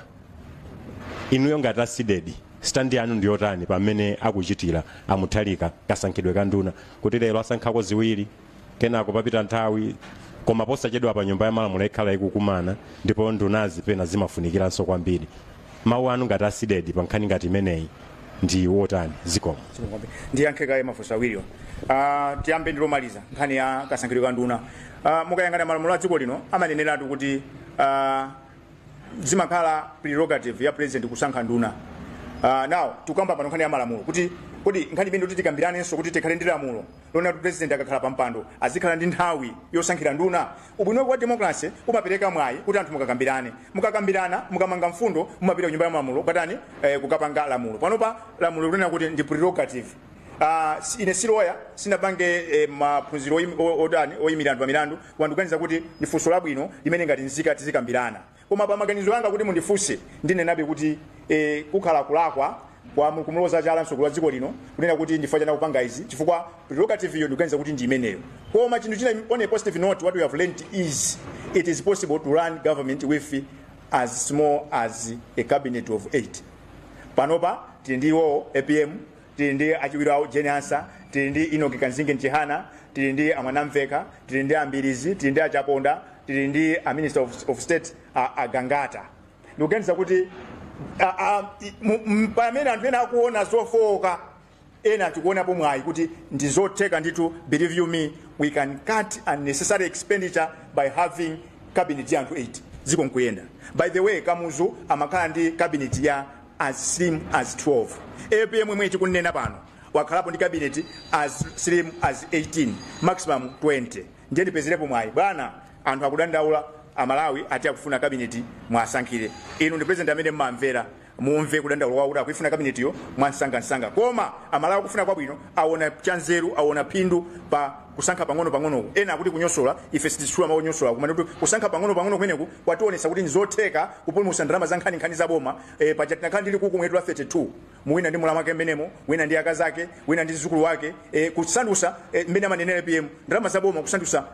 Inuyo ngati a CDEDI, stand yanu ndiyotani pamene akuchitira a Mutharika kasankhidwe ka nduna, kuti lero asankhako ziwiri, kenako papita nthawi, koma posachedwa pa nyumba ya malamulo ikhala ikukumana ndipo ndunazi pena zimafunikiranso kwambiri? Mawu anu ngati a CDEDI pa nkhani ngati imeneyi ndi wotani? Zikomo. Ndiyankhe kaye mafunso awiriwa. Tiyambe ndi lomaliza, nkhani ya kasankhidwe ka nduna. Mukayang'ana malamulo a dziko lino amaneneratu kuti zimakhala prerogative ya president kusankha nduna. Now tikamba pano nkhani ya malamulo kuti kodi nkhani imene kuti tikambiranenso kuti tikhale ndi lamulo lona kuti president akakhala pa mpando azikhala ndi nthawi yosankhira nduna. Ubwino wa democracy umapereka mwayi kuti anthu mukakambirane, mukakambirana, mukamanga mfundo, mumapita ku nyumba ya malamulo katani kukapanga lamulo. Panopa lamulo likunena kuti ndi prerogative. Ine si lawyer, sinapange maphunziro otani oyimira anthu pa milandu, koma ndikuganiza kuti ndi funso labwino limene ngati nzika tizikambirana. Koma pa maganizo anga kuti mundifunse, ndinenabe kuti kukhala kulakwa kwa kumuloza chala mtsogoleri wa dziko lino kunena kuti ndifuna chana kupanga izi, chifukwa prerogative iyo ndikuganiza kuti ndi imeneyo. Koma chinthu china, on a positive note, what we have learned is it is possible to run government with as small as a cabinet of 8. Panopa tili ndi iwowo APM, tili ndi achiwiri awo Jane Ansah, tili ndi Enoch Kamzingeni Chihana, tili ndi amwanamveka, tili ndi ambirizi, tili ndi achaponda, tili ndi a minister of state agangata. Ndikuganiza kuti pamene anthu ena akuona zofowoka, ena tikuonapo mwayi kuti ndi zotheka ndithu. Believe you me, we can cut unnecessary expenditure by having cabinet ya anthu 8, dziko nkuyenda. By the way, Kamuzu amakhala ndi cabinet ya as slim as 12. APM imwe tikunena pano wakhalapo ndi cabinet as slim as 18, maximum 20. Ndiye ndipezerepo mwayi, bwana, anthu akudandaula, Amalawi ati akufuna cabinet mwasankhire. Inu ndi president amene mmamvera, mumve kudandaula kwawo kuti akuifuna cabinet yo mwansangansanga. Koma Amalawi akufuna kwabwino, aona chanzeru, aona phindu pa Kusankha pang'ono pang'onoku, ena akuti kunyosola, ife sititchula mawu onyosola, koma ndikuti kusankha pang'ono pang'ono kumeneku kwationetsa kuti nzotheka kupulumutsa ndalama za nkhaninkhani za boma. Paja tinakhala ndili kuku mwetu la 32, wina ndi mulamu wake mmenemo, wina ndi akazi ake, wina ndi zidzukulu wake, kusandusa, mmene amanenera PM, ndalama za boma kusandusa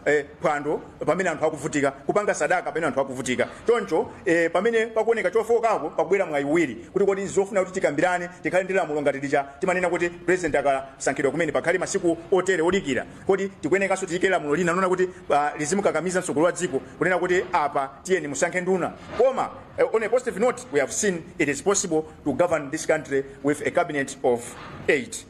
phwando pamene anthu akuvutika, kupanga sadaka pamene anthu akuvutika. Choncho pamene pakuoneka chofokako, pakubwera mwayi uwiri kuti kodi zofuna kuti tikambirane, tikhale ndi lamulo ngati lija timanena kuti president akasankhidwa kumene pakhale masiku otere odikira. Kodi tikuyenekanso tiyike lamulo lina nona kuti lizimukakamiza mtsogoleri wa dziko kunena kuti apa tiyeni musankhe nduna? Koma on a positive note, we have seen it is possible to govern this country with a cabinet of 8.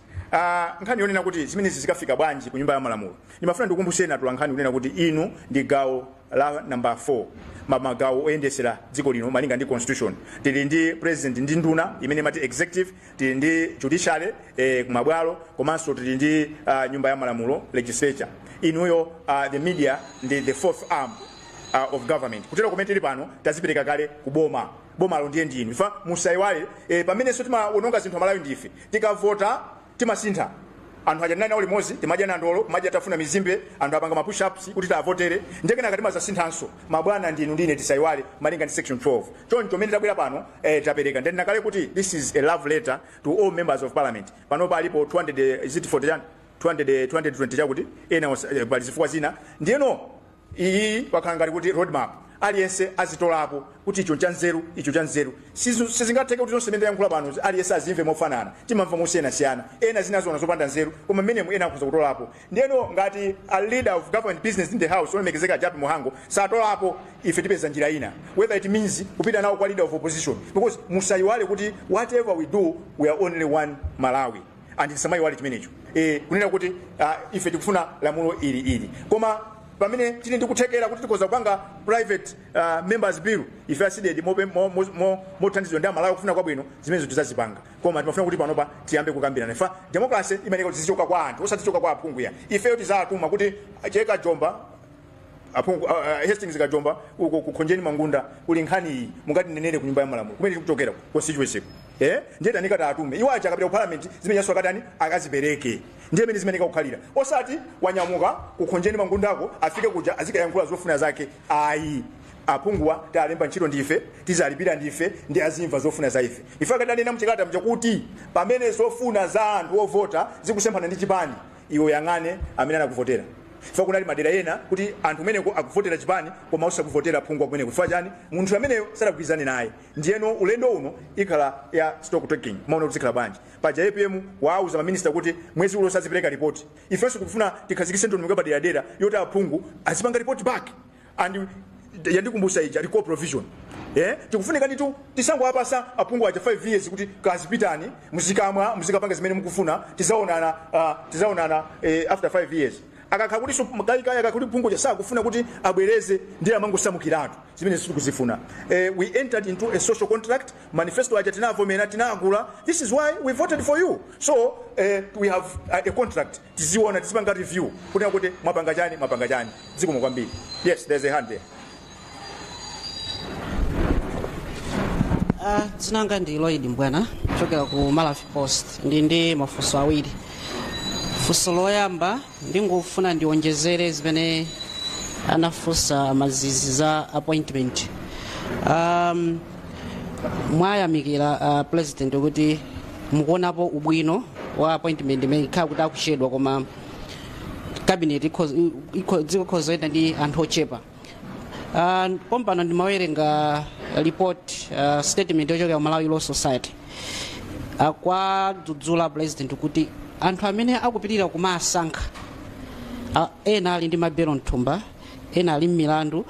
Nkhani yonena kuti zimenezi zikafika bwanji ku Nyumba ya Malamulo, ndimafuna ndikumbuseni atolankhani kunena kuti inu ndi gawo la number 4 magawo oyendesera dziko lino malinga ndi constitution. Tili ndi president ndi nduna imene imati executive, tili ndi judiciary, kumabwalo, komanso tili ndi Nyumba ya Malamulo, legislature. Inuyo, the media, ndi the fourth arm of government. Kutero kumene tili pano tazipereka kale kuboma, bomalo ndiye ndinu. Ifa musayiwale, pamenenso timawononga zinthu Amalawi ndife. Tikavota timasintha anthu aja tinali nawo limodzi, timadya nandolo, kumadya tafuna mizimbe, anthu apanga ma push ups kuti tiavotere, ndiye kenaka timazasinthanso. Mabwana ndinu ndine, tisayiwale, malinga ndi section 12. Choncho mmene tabwera pano, tapereka, ndanena kale kuti this is a love letter to all members of parliament. Panopa alipo 200, is it 40 chani, 200, 220 chakuti ena pali zifukwa zina. Ndiyeno iyi pakhala ngati kuti roadmap, aliyense azitolapo kuti icho chanzeru, icho chanzeru. Sizingatheke kuti zonse zimene ndayankhula pano aliyense azimve mofanana. Timamva mosiyanasiyana, ena zinazoona zopanda nzeru, koma mmenemu ena akhoza kutolapo. Ndiyeno ngati a leader of government business in the house, olemekezeka Jappie Mhango, satolapo, ife tipeza njira ina, whether it means kupita nawo kwa leader of opposition, because musayiwale kuti whatever we do, we are only one Malawi, and tisamayiwale chimenecho, kunena kuti ife tikufuna lamulo ili ili. Koma pamene tili ndi kuthekera kuti tikhoza kupanga private members bill, ife a CDEDI mothandizidwa ndi Amalawi kufuna kwabwino, zimenezo tizazipanga. Koma timafuna kuti panopa tiyambe kukambirana. Ifa democracy imayenera kuti zichoka kwa anthu, osati zichoka kwa aphungu ya. Ifeyo tizatuma kuti cheka jomba aphungu, Hastings Kajomba uko kukhonjeni Mangunda kuli nkhani iyi, mungati nenere ku Nyumba ya Malamulo kumene tikuchokera constituency, ndiye tanikati atume iwo aja akapita ku parliament, zimene yaso akatani, akazipereke. Ndiye mene zimene kukhalira, osati wanyamuka kukhonjeni Mangundako, afike kuja azikayankhula zofuna zake, ayi. Aphunguwa talemba ntchito ndife, tizalipira ndife, ndi azimva zofuna za ife. Ife akatanena mchikalata mja kuti pamene zofuna za anthu ovota zikusemphana ndi chipani, iwe yang'ane amene anakuvotera. Chifukwa kunali madera ena kuti anthu kumeneko akuvotera chipani koma osakuvotera phungu kumeneko. Chifukwa chani? Munthu ameneyo sadagwirizane naye. Ndiyeno ulendo uno ikhala ya stock taking, maona kuti zikhala bwanji. Paja APM wauza maminista kuti mwezi ulo sazipereka ripoti. Ifenso tikufuna tikhazikitse ndondomeko yapaderadera yoti aphungu azipanga report back, and yandikumbusa ija recall provision. Tikufunika nditu tisangowapasa aphungu aja 5 years kuti kazipitani, muzikamwa, muzikapanga zimene mukufuna, tizaonana after 5 years. Akakhala kuti kayikaya, akakhala kuti phungu sakufuna kuti abwereze, ndiye amangosamukiratu. Zimene sitikuzifuna. We entered into a social contract. Manifesto aja tinavomera, tinagula. This is why we voted for you. So we have a contract. Tiziona, tizipanga review kunena kuti mwapanga chani, mwapanga chani. Zikomo kwambiri. Yes, there's a hand there. Dzina langa ndi Lloyd Mbwana kuchokera ku Malawi Post. Ndi mafunso awiri. Funso loyamba, ndingofuna ndionjezere zimene anafunsa Mazizi za appointment. Mwayamikira president kuti mukuonapo ubwino wa appointment imene ikhala kuti akuchedwa, koma cabinet dziko ikhoza kuyenda ndi anthu ochepa. Pompano ndimawerenga report, statement yochokera ku Malawi Law Society, kwadzudzula president kuti anthu amene akupitirira kumasankha, ena ali ndi mabelo mthumba, ena ali m'milandu.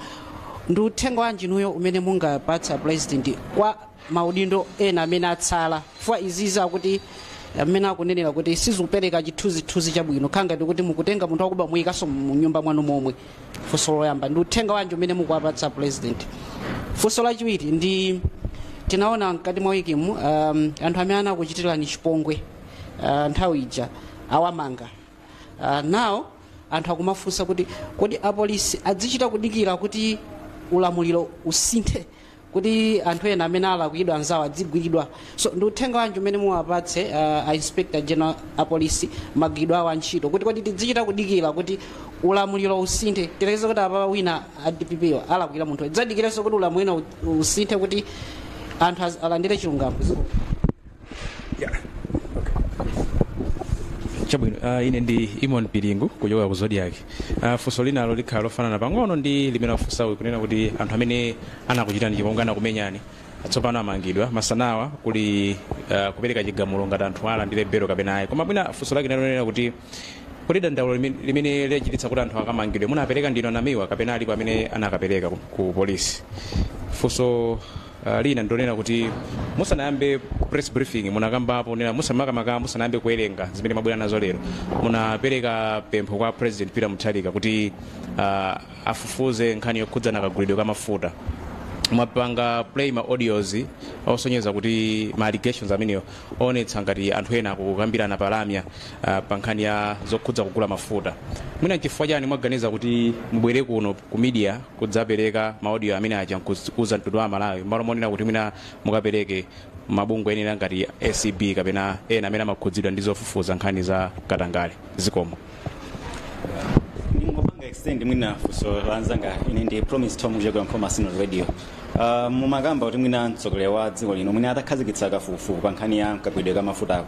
Ndi uthenga wanji inuyo umene mungapatsa president kwa maudindo ena amene atsala? Chifukwa izizi akuti amene akunenera kuti sizikupereka chithunzithunzi chabwino, khala ngati kuti mukutenga munthu wakuba muyikanso mu nyumba mwanu momwe. Funso loyamba, ndi uthenga wanji umene mukuwapatsa president? Funso lachiwiri, ndi tinaona mkati mwa wikimu anthu amene anakuchitirani chipongwe nthawi ija awamanga. Now anthu akumafunsa kuti kodi apolisi adzichita kudikira kuti ulamuliro usinthe Kuti anthu ena amene alakwidwa anzawo adzigwiridwa. So ndi uthenga wanji umene muwapatse a Inspector General a Polisi, magwiridwe awo antchito, kuti kodi tidzichita kudikira kuti ulamuliro usinthe? Tilekeze kuti apa wina a DPP alakwira munthu, tidzadikirenso kuti ulamuliro usinthe kuti anthu alandire chilungamo? Yeah. Chabwino, ine ndi Imon Pilingu kuchoka ku Zodiac. Funso linalo likhala lofanana pang'ono ndi limene wafunsawi, kunena kuti anthu amene anakuchitani chipongwe, anakumenyani, tsopano amangidwa. Masanawa kuli kupereka chigamulo ngati anthu alandire belo kapena ayi. Koma mwina funso lake nalonena kuti kodi dandaulo limene lachititsa kuti anthu akamangidwe munapereka ndino anamiwa kapena alipo amene anakapereka ku polisi? Funso lina ndonena kuti musanayambe press briefing munakambapo nena musamakamaka musanayambe kuwerenga zimene mwabwera nazo lero, munapereka pempho kwa President Peter Mutharika kuti afufuze nkhani yokhudzana kagulidwe ka mafuta. Mwapanga play ma audios osonyeza kuti ma allegations ameneyo onetsa ngati anthu ena akukambirana palamya pa nkhani ya zokhudza kugula mafuta. Mwina chifukwa chani mwaganiza kuti mubwere kuno ku media kudzapereka ma audio amene aja nkuuza mtundu wa Malawi, malo monena kuti mwina mukapereke mabungwe enera ngati ACB kapena ena amene amakhudzidwa ndi zofufuza nkhani za katangale? Zikomo. Ndingopanga extend mwina funso lanzanga. Ine ndi Promise Tom kuchokera Nkhoma Synod Radio. Mumakamba kuti mwina mtsogoleri wa dziko lino mwina atakhazikitsa kafukufuku pa nkhani ya kagulidwe ka mafutako,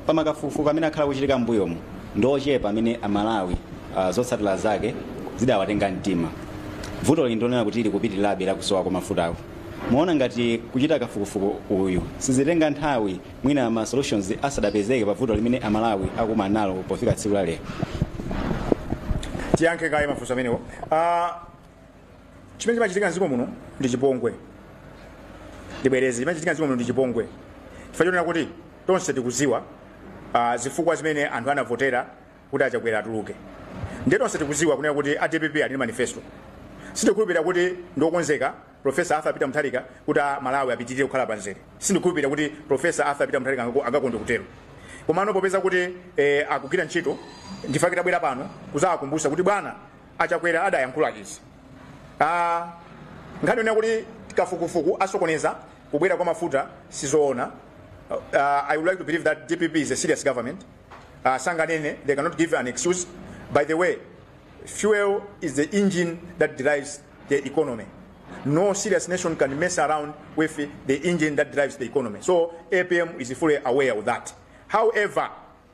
pa makafukufuku amene akhala kuchitika m'mbuyomu ndochepa amene Amalawi zotsatira zake zidawatenga mtima. Vuto lili ndionena kuti likupitirirabe lakusowa kwa mafutako. Muona ngati kuchita kafukufuku uyu sizitenga nthawi, mwina ma solutions asadapezeke pa vuto limene Amalawi akumana nalo pofika tsiku la lero? Tiyankhe kaye mafunso amenewo. Chimene chimachitika mdziko muno ndi chipongwe. Ndibwereze, chimene chimachitika mdziko muno ndi chipongwe, chifukwa chonena kuti tonse tikuziwa zifukwa zimene anthu anavotera kuti aChakwera atuluke. Ndiye tonse tikuziwa kunena kuti a DPP ali ndi manifesto. Sindikukhulupirira kuti ndiokonzeka Professor Arthur Peter Mutharika kuti a Malawi apitirire kukhala panzere. Sindikukhulupirira kuti Professor Arthur Peter Mutharika angakonde kutero. Komano popeza kuti akugwira ntchito, ndifake tabwera pano kuzawakumbutsa kuti bwana aChakwera adayankhula izi. Nkhani yonena kuti kafukufuku asokoneza kubwera kwa mafuta sizoona. I would like to believe that DPP is a serious government. Sanganene, they cannot give an excuse. By the way, fuel is the engine that drives the economy. No serious nation can mess around with the engine that drives the economy. So APM is fully aware of that. However,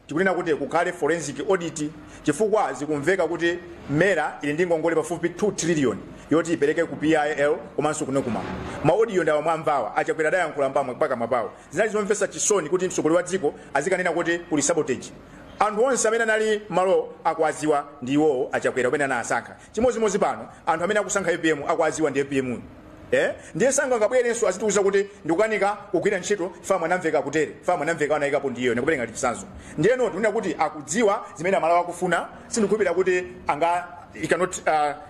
tikunena kuti kukhale forensic audit, chifukwa zikumveka kuti MERA ili ndi ngongole pafupi 2 trillion yoti ipereke ku PIL komanso kunekuma. Ma audio ndawa mwamvawa, aChakwera adayankhula mpamwe mpaka mapawo. Zinali zomvetsa chisoni kuti mtsogoleri wa dziko azikanena kuti kuli sabotage. Anthu onse amene anali malo akuaziwa ndi iwowo aChakwera amene anasankha. Chimodzimodzi pano, anthu amene akusankha APM akuaziwa ndi APM. Ndiye sanga ngabwerenso azitiuza kuti ndikukanika kugwira ntchito fa Mwanamveka akutere, fa Mwanamveka anayikapo ndiyo ndikupereka chitsanzo. Ndiyeno tikunena kuti akudziwa zimene Amalawi akufuna. Sindikukhulupirira kuti anga he cannot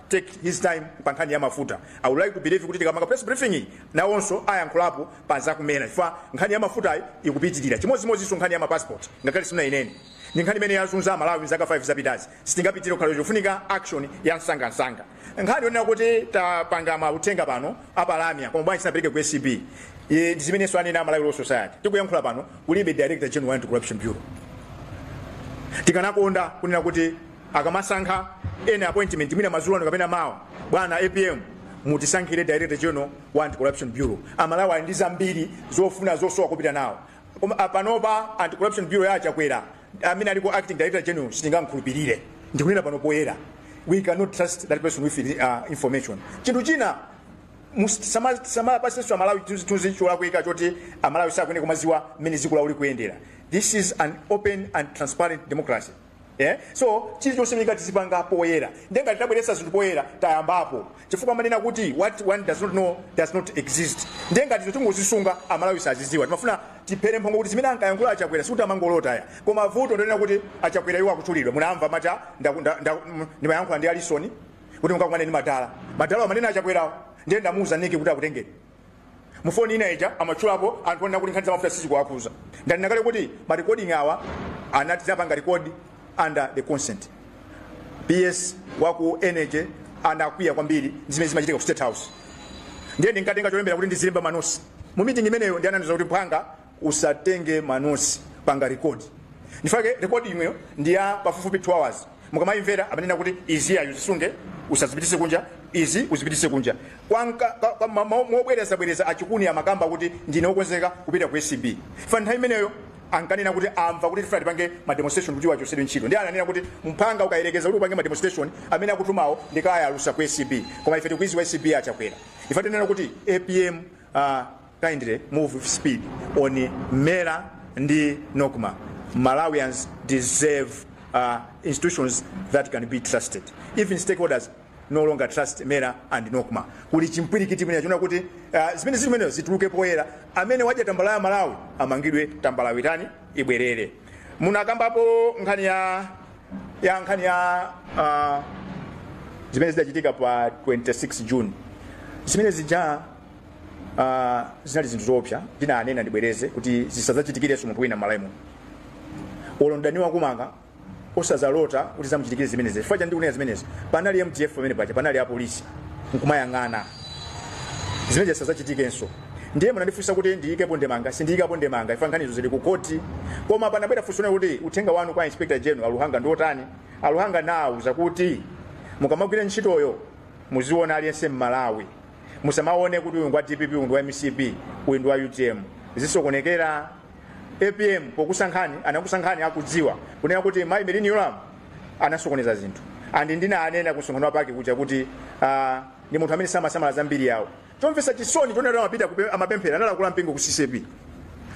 take his time pa nkhani ya mafuta. I would like to believe kuti tikamanga press briefing iyi nawonso ayankhulapo pa zakumena, chifukwa nkhani ya mafutayi ikupitirira. Chimodzimodzinso nkhani ya mapassport, ngakhale simuna inene ndi nkhani imene yazunza Amalawi zaka 5 zapitazi, sitingapitire kukhala chofunika action ya msangamsanga. Nkhani yonena kuti tapanga mauthenga pano apalamya, koma bwanji sinapereke ku ACB? Ndi zimenenso anena Malawi Law Society. Tikuyankhula pano kulibe Director General wa Anti-Corruption Bureau. Tikanakonda kunena kuti akamasankha ene appointment, mwina madzulo ano kapena mawa, bwana APM, mutisankhire Director General wa Anti-Corruption Bureau. Amalawi ali ndi zambiri zofuna zosowa kupita nawo. Koma panopa Anti-Corruption Bureau ya aChakwera amene aliko acting director general sitingamkhulupirire. Ndikunena pano poyera, we cannot trust that person with information. Chinthu china, samapasenso Amalawi chithunzithunzi cholakwika choti Amalawi sakuyenera kumaziwa mmene dziko lawo likuyendera. This is an open and transparent democracy, yeah? So chilichonse chimene tizipanga poyera. Ndiye ngati tabweretsa zinthu poyera, tayambapo, chifukwa amanena kuti what one does not know does not exist. Ndiye ngati tingozisunga, Amalawi saziziwa. Timafuna tiphere mphongo kuti zimene ankayankhula aChakwera sikuti amangolota ya. Koma vuto ndonena kuti aChakwera iwo akutchulidwa. Munamva mata ndimayankhula ndi Alison kuti mukakumane ndi madala, madala amanena aChakwerawo. Ndiye ndamuuza Niki kuti akutengeni mufoni ina ija amatchulapo anthu onena kuti nkhani zamafuta sizikuwakhuza. Ndanena kale kuti ma recording awa anati zapanga record under the consent. PS waku Energy anakwiya kwambiri ndi zimene zimachitika ku State House. Ndiye ndinkatenga cholembera kuti ndizilemba ma notes mu meeting imeneyo. Ndi anandiuza kuti, "Mphwanga, usatenge ma notes, panga record." Ndifake record imweyo ndi ya pafupifupi 2 hours. Mukamayimvera, amanena kuti izi ayo zisunge, usazipitise kunja, izi uzipitise kunja. Mobwerezabwereza achikuni amakamba kuti ndine wokonzeka kupita ku ACB. Fa nthawi imeneyo ankanena kuti amva kuti tifuna tipange ma demonstration kuti wachosedwe ntchito. Ndi ananena kuti, "Mphanga, ukayerekeza kuti upange ma demonstration, amene akutumawo ndikayalusa ku ACB." Koma ife tikuiziwa ACB achakwera. Ife tinena kuti APM, kindly move with speed on MERA ndi NOCMA. Malawians deserve institutions that can be trusted. Even stakeholders no longer trust MERA and NOCMA. Kuli chimpwirikiti kumene chiona kuti zimene zimenezo zituluke poyera. Amene wadya tambala ya Malawi amangidwe, tambala witani ibwerere. Munakambapo nkhani ya zimene zidachitika pa 26 June. Zimene zija zinali zinthu zoopsa. Ndinanena, ndibwereze kuti zisadzachitikirenso munthu wina m'Malawi muno. Olo mdani wakumanga osazalota kuti zamuchitikire zimenezi. Chifukwa cha ndikunena zimenezi, panali MDF pamene paja, panali apolisi nkumayang'ana. Zimene zisadzachitikenso. Ndiye munandifunsa kuti ndiyikepo ndemanga. Sindiyikapo ndemanga, ifa nkhanizo zili ku koti. Koma panabwera funso kuti uthenga wanu kwa Inspector General Aluhanga ndi otani? Aluhanga nawuza kuti mukamagwira ntchitoyo muziona aliyense Mmalawi, musamaone kuti uyu ngwa DPP, uyu ndi wa MCP, uyu ndi wa UTM. Zisokonekera. APM pokusankhani, anakusankhani akudziwa kunena kuti mayi Merlyne Yolamu anasokoneza zinthu. And ndinanena kusonkhano pake kuja kuti ndi munthu amene samasamala zambiri yawo. Chomvetsa chisoni chonena amapita amapemphera, analakula mpingo ku CCAP.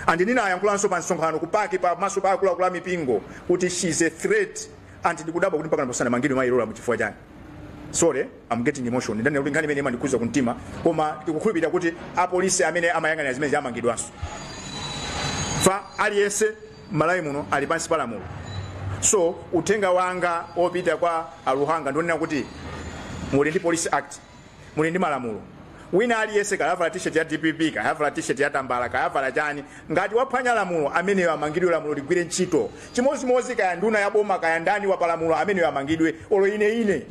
And ndinayankhulanso pa msonkhano kupaki pamaso pa akuluakulu a mipingo kuti she's a threat. And ndikudabwa kuti mpaka naposana mangidwe mayi Yolamu chifukwa chani? Sorry, I'm getting emotion. Ndanena kuti nkhani imene imandikhuza kumtima, koma tikukhulupirira kuti apolisi amene amayang'anira zimene amangidwanso. Fa aliyense Malawi muno ali pansi pa lamulo. So uthenga wanga opita kwa Aluhanga ndionena kuti muli ndi Police Act, muli ndi malamulo. Wina aliyense, kayavala T-shirt ya DPP, kayavala T-shirt ya tambala, kayavala chani, ngati waphwanya lamulo, ameneyo amangidwe, lamulo ligwire ntchito. Chimozimozi kaya nduna ya boma, kaya ndani wapalamula, ameneyo amangidwe. Olo ine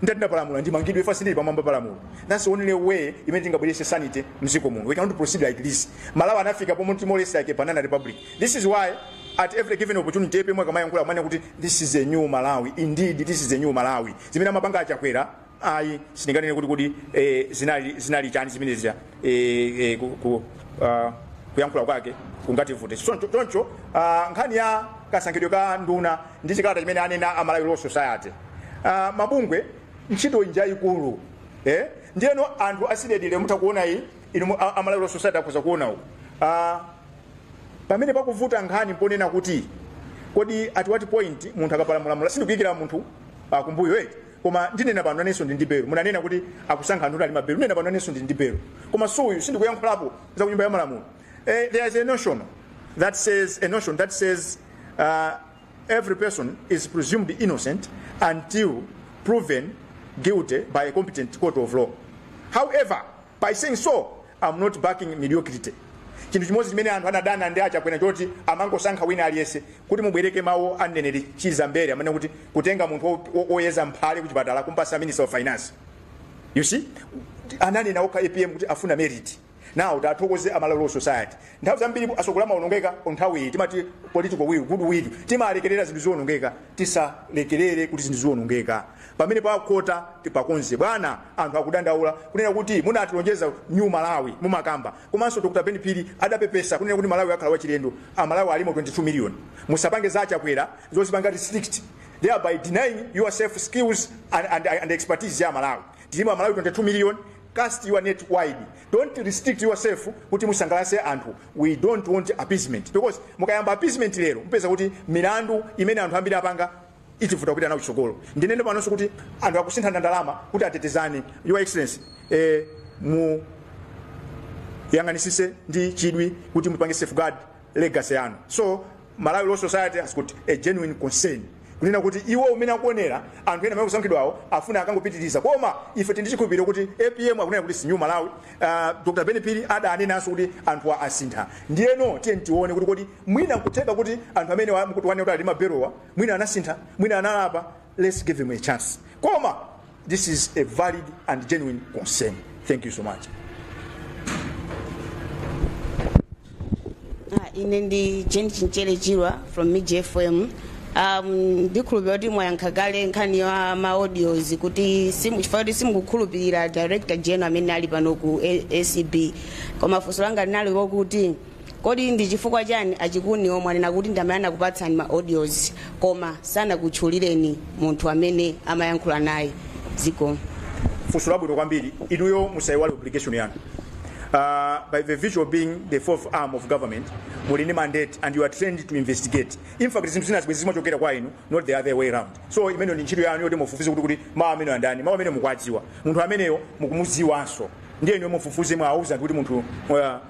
ndati ndapalamula, ndimangidwe, ifa sindili pamwamba palamulo. That's the only way imene tingabweretse sanity mdziko muno. We cannot proceed like this. Malawi anafika pomwe more or less like a banana republic. This is why at every given opportunity APM akamayankhula amanena kuti this is a new Malawi. Indeed, this is a new Malawi. Zimene amapanga achakwera, ayi, sindinganene kuti zinali chani zimene zija. Kuyankhula kwake kungativute. Choncho nkhani ya kasankhidwe ka nduna ndi chikalata chimene anena a Malawi Law Society, mabungwe, ntchito inja ikulu, eh? Ndiyeno anthu a CDEDI mutha kuona iyi, inu a Malawi Law Society akhoza kuona uku. Pamene pakuvuta nkhani mponena kuti kodi at what point munthu akapalamula? Sindikuyikira munthu kumbuyo eti, koma ndinena pano, nanenso ndi ndi belo. Munanena kuti akusankha anthu ali mabelo. Ndinena pano, nanenso ndi ndi belo, koma suyu sindikuyankhulapo za kunyumba ya malamulo. There is a notion that says every person is presumed innocent until proven guilty by a competent court of law. However, by saying so, I'm not backing mediocrity. Chinthu chimodzi chimene anthu anadana ndi achakwera choti amangosankha wina aliyense. Kuti mubwereke mawu a mneneri Chizambere, amene kuti kutenga munthu oyeza mphale kuchipatala kumpasa Minister of Finance. You see, ananena okha APM kuti afuna merit. Now tathokoze a Malawi Law Society. Nthawi zambiri asogolo amaonongeka nthawi iyi timati political will, good will, timalekerera zinthu ziwonongeka. Tisalekerere kuti zinthu ziwonongeka. Pamene pakota tipakonze, bwana. Anthu akudandaula kunena kuti munatilonjeza new Malawi, mumakamba. Komanso Dr. Ben Phiri adapepesa kunena kuti Malawi akhala wachilendo. Amalawi alimo 22 million. Musapange zachakwera zozipanga restrict, thereby denying yourself skills and expertise ya Malawi. Tilimo Amalawi 22 million. Cast your net wide. Don't restrict yourself kuti musangalatse anthu. We don't want appeasement, because mukayamba appeasement lero, mpeza kuti milandu imene anthu ambiri apanga itivuta kupita nawo chitsogolo. Ndinene panonso kuti anthu akusinthana ndalama kuti atetezane. Your Excellency, mu yang'anisise ndi chidwi kuti mupange safeguard legacy yanu. So Malawi Law Society has got a genuine concern kunena kuti iwo umene akuonera anthu ena amene kusankhidwawo afuna akangopitiriza. Koma ife tindi chikhulupiriro kuti APM akunena kuti si new Malawi. Dr. Ben Phiri adanenanso kuti anthu asintha. Ndiyeno tiye tione kuti kodi mwina nkutheka kuti anthu amene mukuti wane kuti ali maberowa mwina anasintha, mwina analapa. Let's give him a chance. Koma this is a valid and genuine concern. Thank you so much. Ine ndi Jane Chinchere Chirwa from Mij FM. Ndikhulupirira kuti mwayankha kale nkhani ya ma audios, kuti chifukwa kuti simukukhulupirira Director General amene ali pano ku ACB. Koma funso langa linali lokuti, kodi ndi chifukwa chani achikuni omwe anena kuti ndi amene anakupatsani ma audios, koma sanakutchulireni munthu amene amayankhula naye? Ziko. Funso labwino kwambiri. Inuyo musayiwale obligation yanu by the virtue of being the fourth arm of government. Muli ndi mandate and you are trained to investigate. In fact, zinthu zina zibwezi zimachokera kwa inu, not the other way round. So imene ndi ntchito yanu yoti mufufuze kuti mawu amene andani, mawu amene mukuwadziwa, munthu ameneyo mukumudziwanso, ndiye inuyo mufufuze, mwauza kuti munthu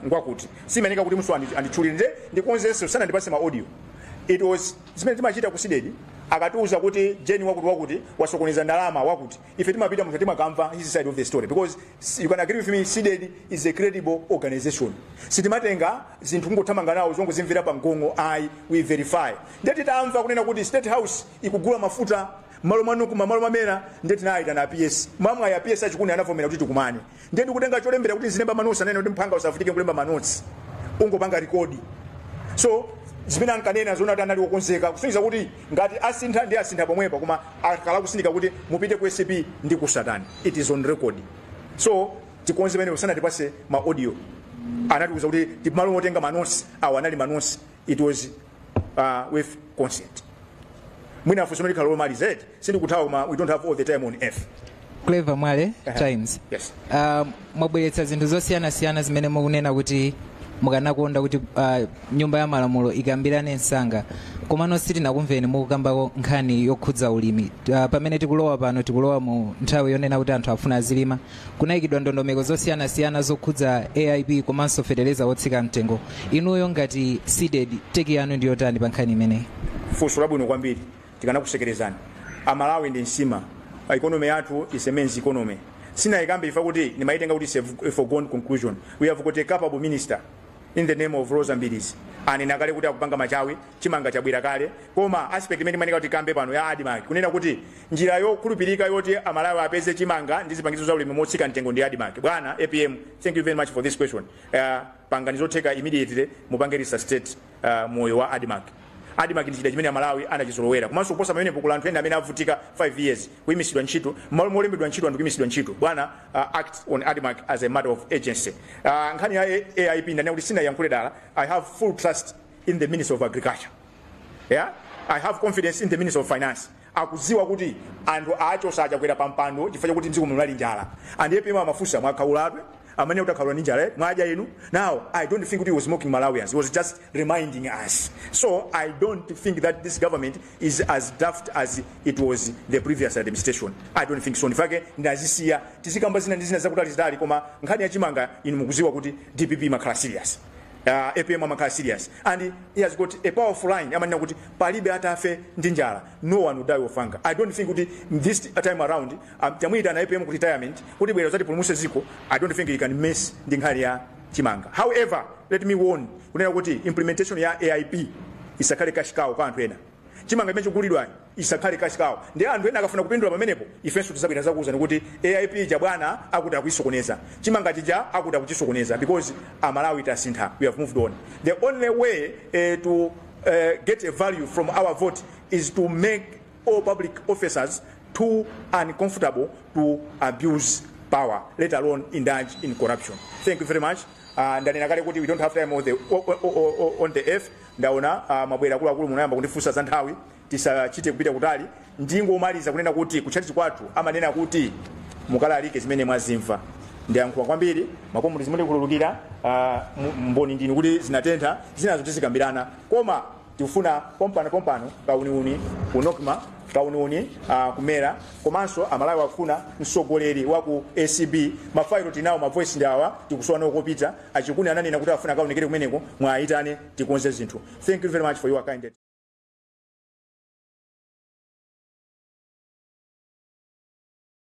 ngwakuti. Simeneka kuti muso anditchulire. Nde ndikonzenso, sanandipase ma audio. It was zimene timachita ku CDEDI. Akatiuza kuti Jeni wakuti wakuti wasokoneza ndalama wakuti, ife timapita munthu, timakamva his side of the story, because you can agree with me, CDEDI is a credible organization. Sitimatenga zinthu kungothamanga nawo, zongozimvera pa mgongo, ayi. We verify. Ndiye titamva kunena kuti State House ikugula mafuta malo mwanuku, malo mamera, ndiye tinayitana PS. Mwamwe ya PS achikuni anavomera kuti tikumane. Ndiye ndikutenga cholembera kuti nzilemba ma notes. Anene kuti mphanga usavutike kulemba ma notes, ungopanga record. So zimene ankanena zona kuti anali wokonzeka, kusonyeza kuti ngati asintha ndi asintha pomwepa, koma akala kusindika kuti mupite ku ACB ndi ku satani. It is on record. So tikonze pamene usanatipase ma audio, anatiuza kuti timalo motenga ma notes awo, anali ma notes. It was with consent. Mwina funso likhala lomaliza, eti? Sindikuthawa, koma we don't have all the time on earth. Clever Mwale, Times. Yes. Mwabweretsa zinthu zosiyanasiyana zimene mukunena kuti mukanakonda kuti Nyumba ya Malamulo ikambirane msanga, komano sitinakumveni mukukambako nkhani yokhudza ulimi. Pamene tikulowa pano, tikulowa mu nthawi yonena kuti anthu afuna azilima. Kunayikidwa ndondomeko zosiyanasiyana zokhudza AIP komanso feteleza wotsika mtengo. Inuyo ngati CDEDI, take yanu ndiyotani pa nkhani imeneyi? Funso labwino kwambiri. Tikanakusekerezani. Amalawi ndi nsima. Economy yathu is a men's economy. Sinayikambe ifa kuti nimaitenga kuti is a foregone conclusion. We have got a capable minister in the name of Rosa Mbilizi. Anena kale kuti akupanga machawi, chimanga chabwera kale. Koma aspect imene imanika kuti kambe pano ya ADMARC, kunena kuti njira yokhulupirika yoti Amalawi apeze chimanga ndi zipangizo za ulimi motsika mtengo ndi ADMARC. Bwana APM, thank you very much for this question. Pangani zotheka immediately, mupange resuscitate moyo wa ADMARC. ADMARC ndi chida chimene Amalawi anachizolowera. Komanso kuposa pamenepo, kula anthu ena amene avutika 5 years kuyimisidwa ntchito, malo molembedwa ntchito, anthu kuyimisidwa ntchito. Bwana, act on ADMARC as a matter of urgency. Nkhani ya AIP, ndanena kuti sinayankhule dala. I have full trust in the Minister of Agriculture. Yeah, I have confidence in the Minister of Finance. Akudziwa kuti anthu acho sachakwera pa mpando chifukwa chakuti mdziko muno muli njala. And APM amafunsa, "Mwakhaulatu amene utakhalwa ndi njala, eh? Mwadya inu?" Now, I don't think kuti he was mocking Malawians. He was just reminding us. So I don't think that this government is as daft as it was the previous administration. I don't think so. Ndifake ndazisiya, tizikamba zina ndi zina zakutalizitali. Koma nkhani ya chimanga, inu mukuziwa kuti DPP imakhala serious, APM amakhala serious, and he has got a powerful line, amanena kuti palibe atafe ndi njala, no one will die of hunger. I don't think kuti this time around, tamuyitana APM ku retirement kuti bwera uzatipulumutse ziko, I don't think he can mess ndi nkhani ya chimanga. However, let me warn kunena kuti implementation ya AIP isakhale cash cow kwa anthu ena. Chimanga chimene chikugulidwa isakhale cash cow, ndi anthu ena akafuna kupindula pamenepo, ifenso tizabwera zakuwuzani kuti AIP ija, bwana, akuti akuisokoneza, chimanga chija akuti akuchisokoneza, because Amalawi tasintha. We have moved on. The only way to get a value from our vote is to make all public officers too uncomfortable to abuse power, let alone indulge in corruption. Thank you very much. Ndanena kale kuti we don't have time on the earth. Ndaona mabwera akuluakulu, munayamba kundifunsa za nthawi, tisachite kupita kutali. Ndingomaliza kunena kuti kutchalitchi kwathu amanena kuti mukalalike zimene mwazimva. Ndiyankhula kwambiri, makomo zimundikhululukira. Mboni ndinu kuti zinatentha, zinazo tizikambirana. Koma tikufuna pompano pompano kauniuni ku NOCMA, kauniuni kumera. Komanso Amalawi akufuna mtsogoleri wa ku ACB. Mafailo tinawo, ma voice ndi awa, tikusowa nawo kopita. Achikuni ananena kuti afuna kaonekere kumeneko, mwayitane tikonze zinthu. Thank you very much for your kind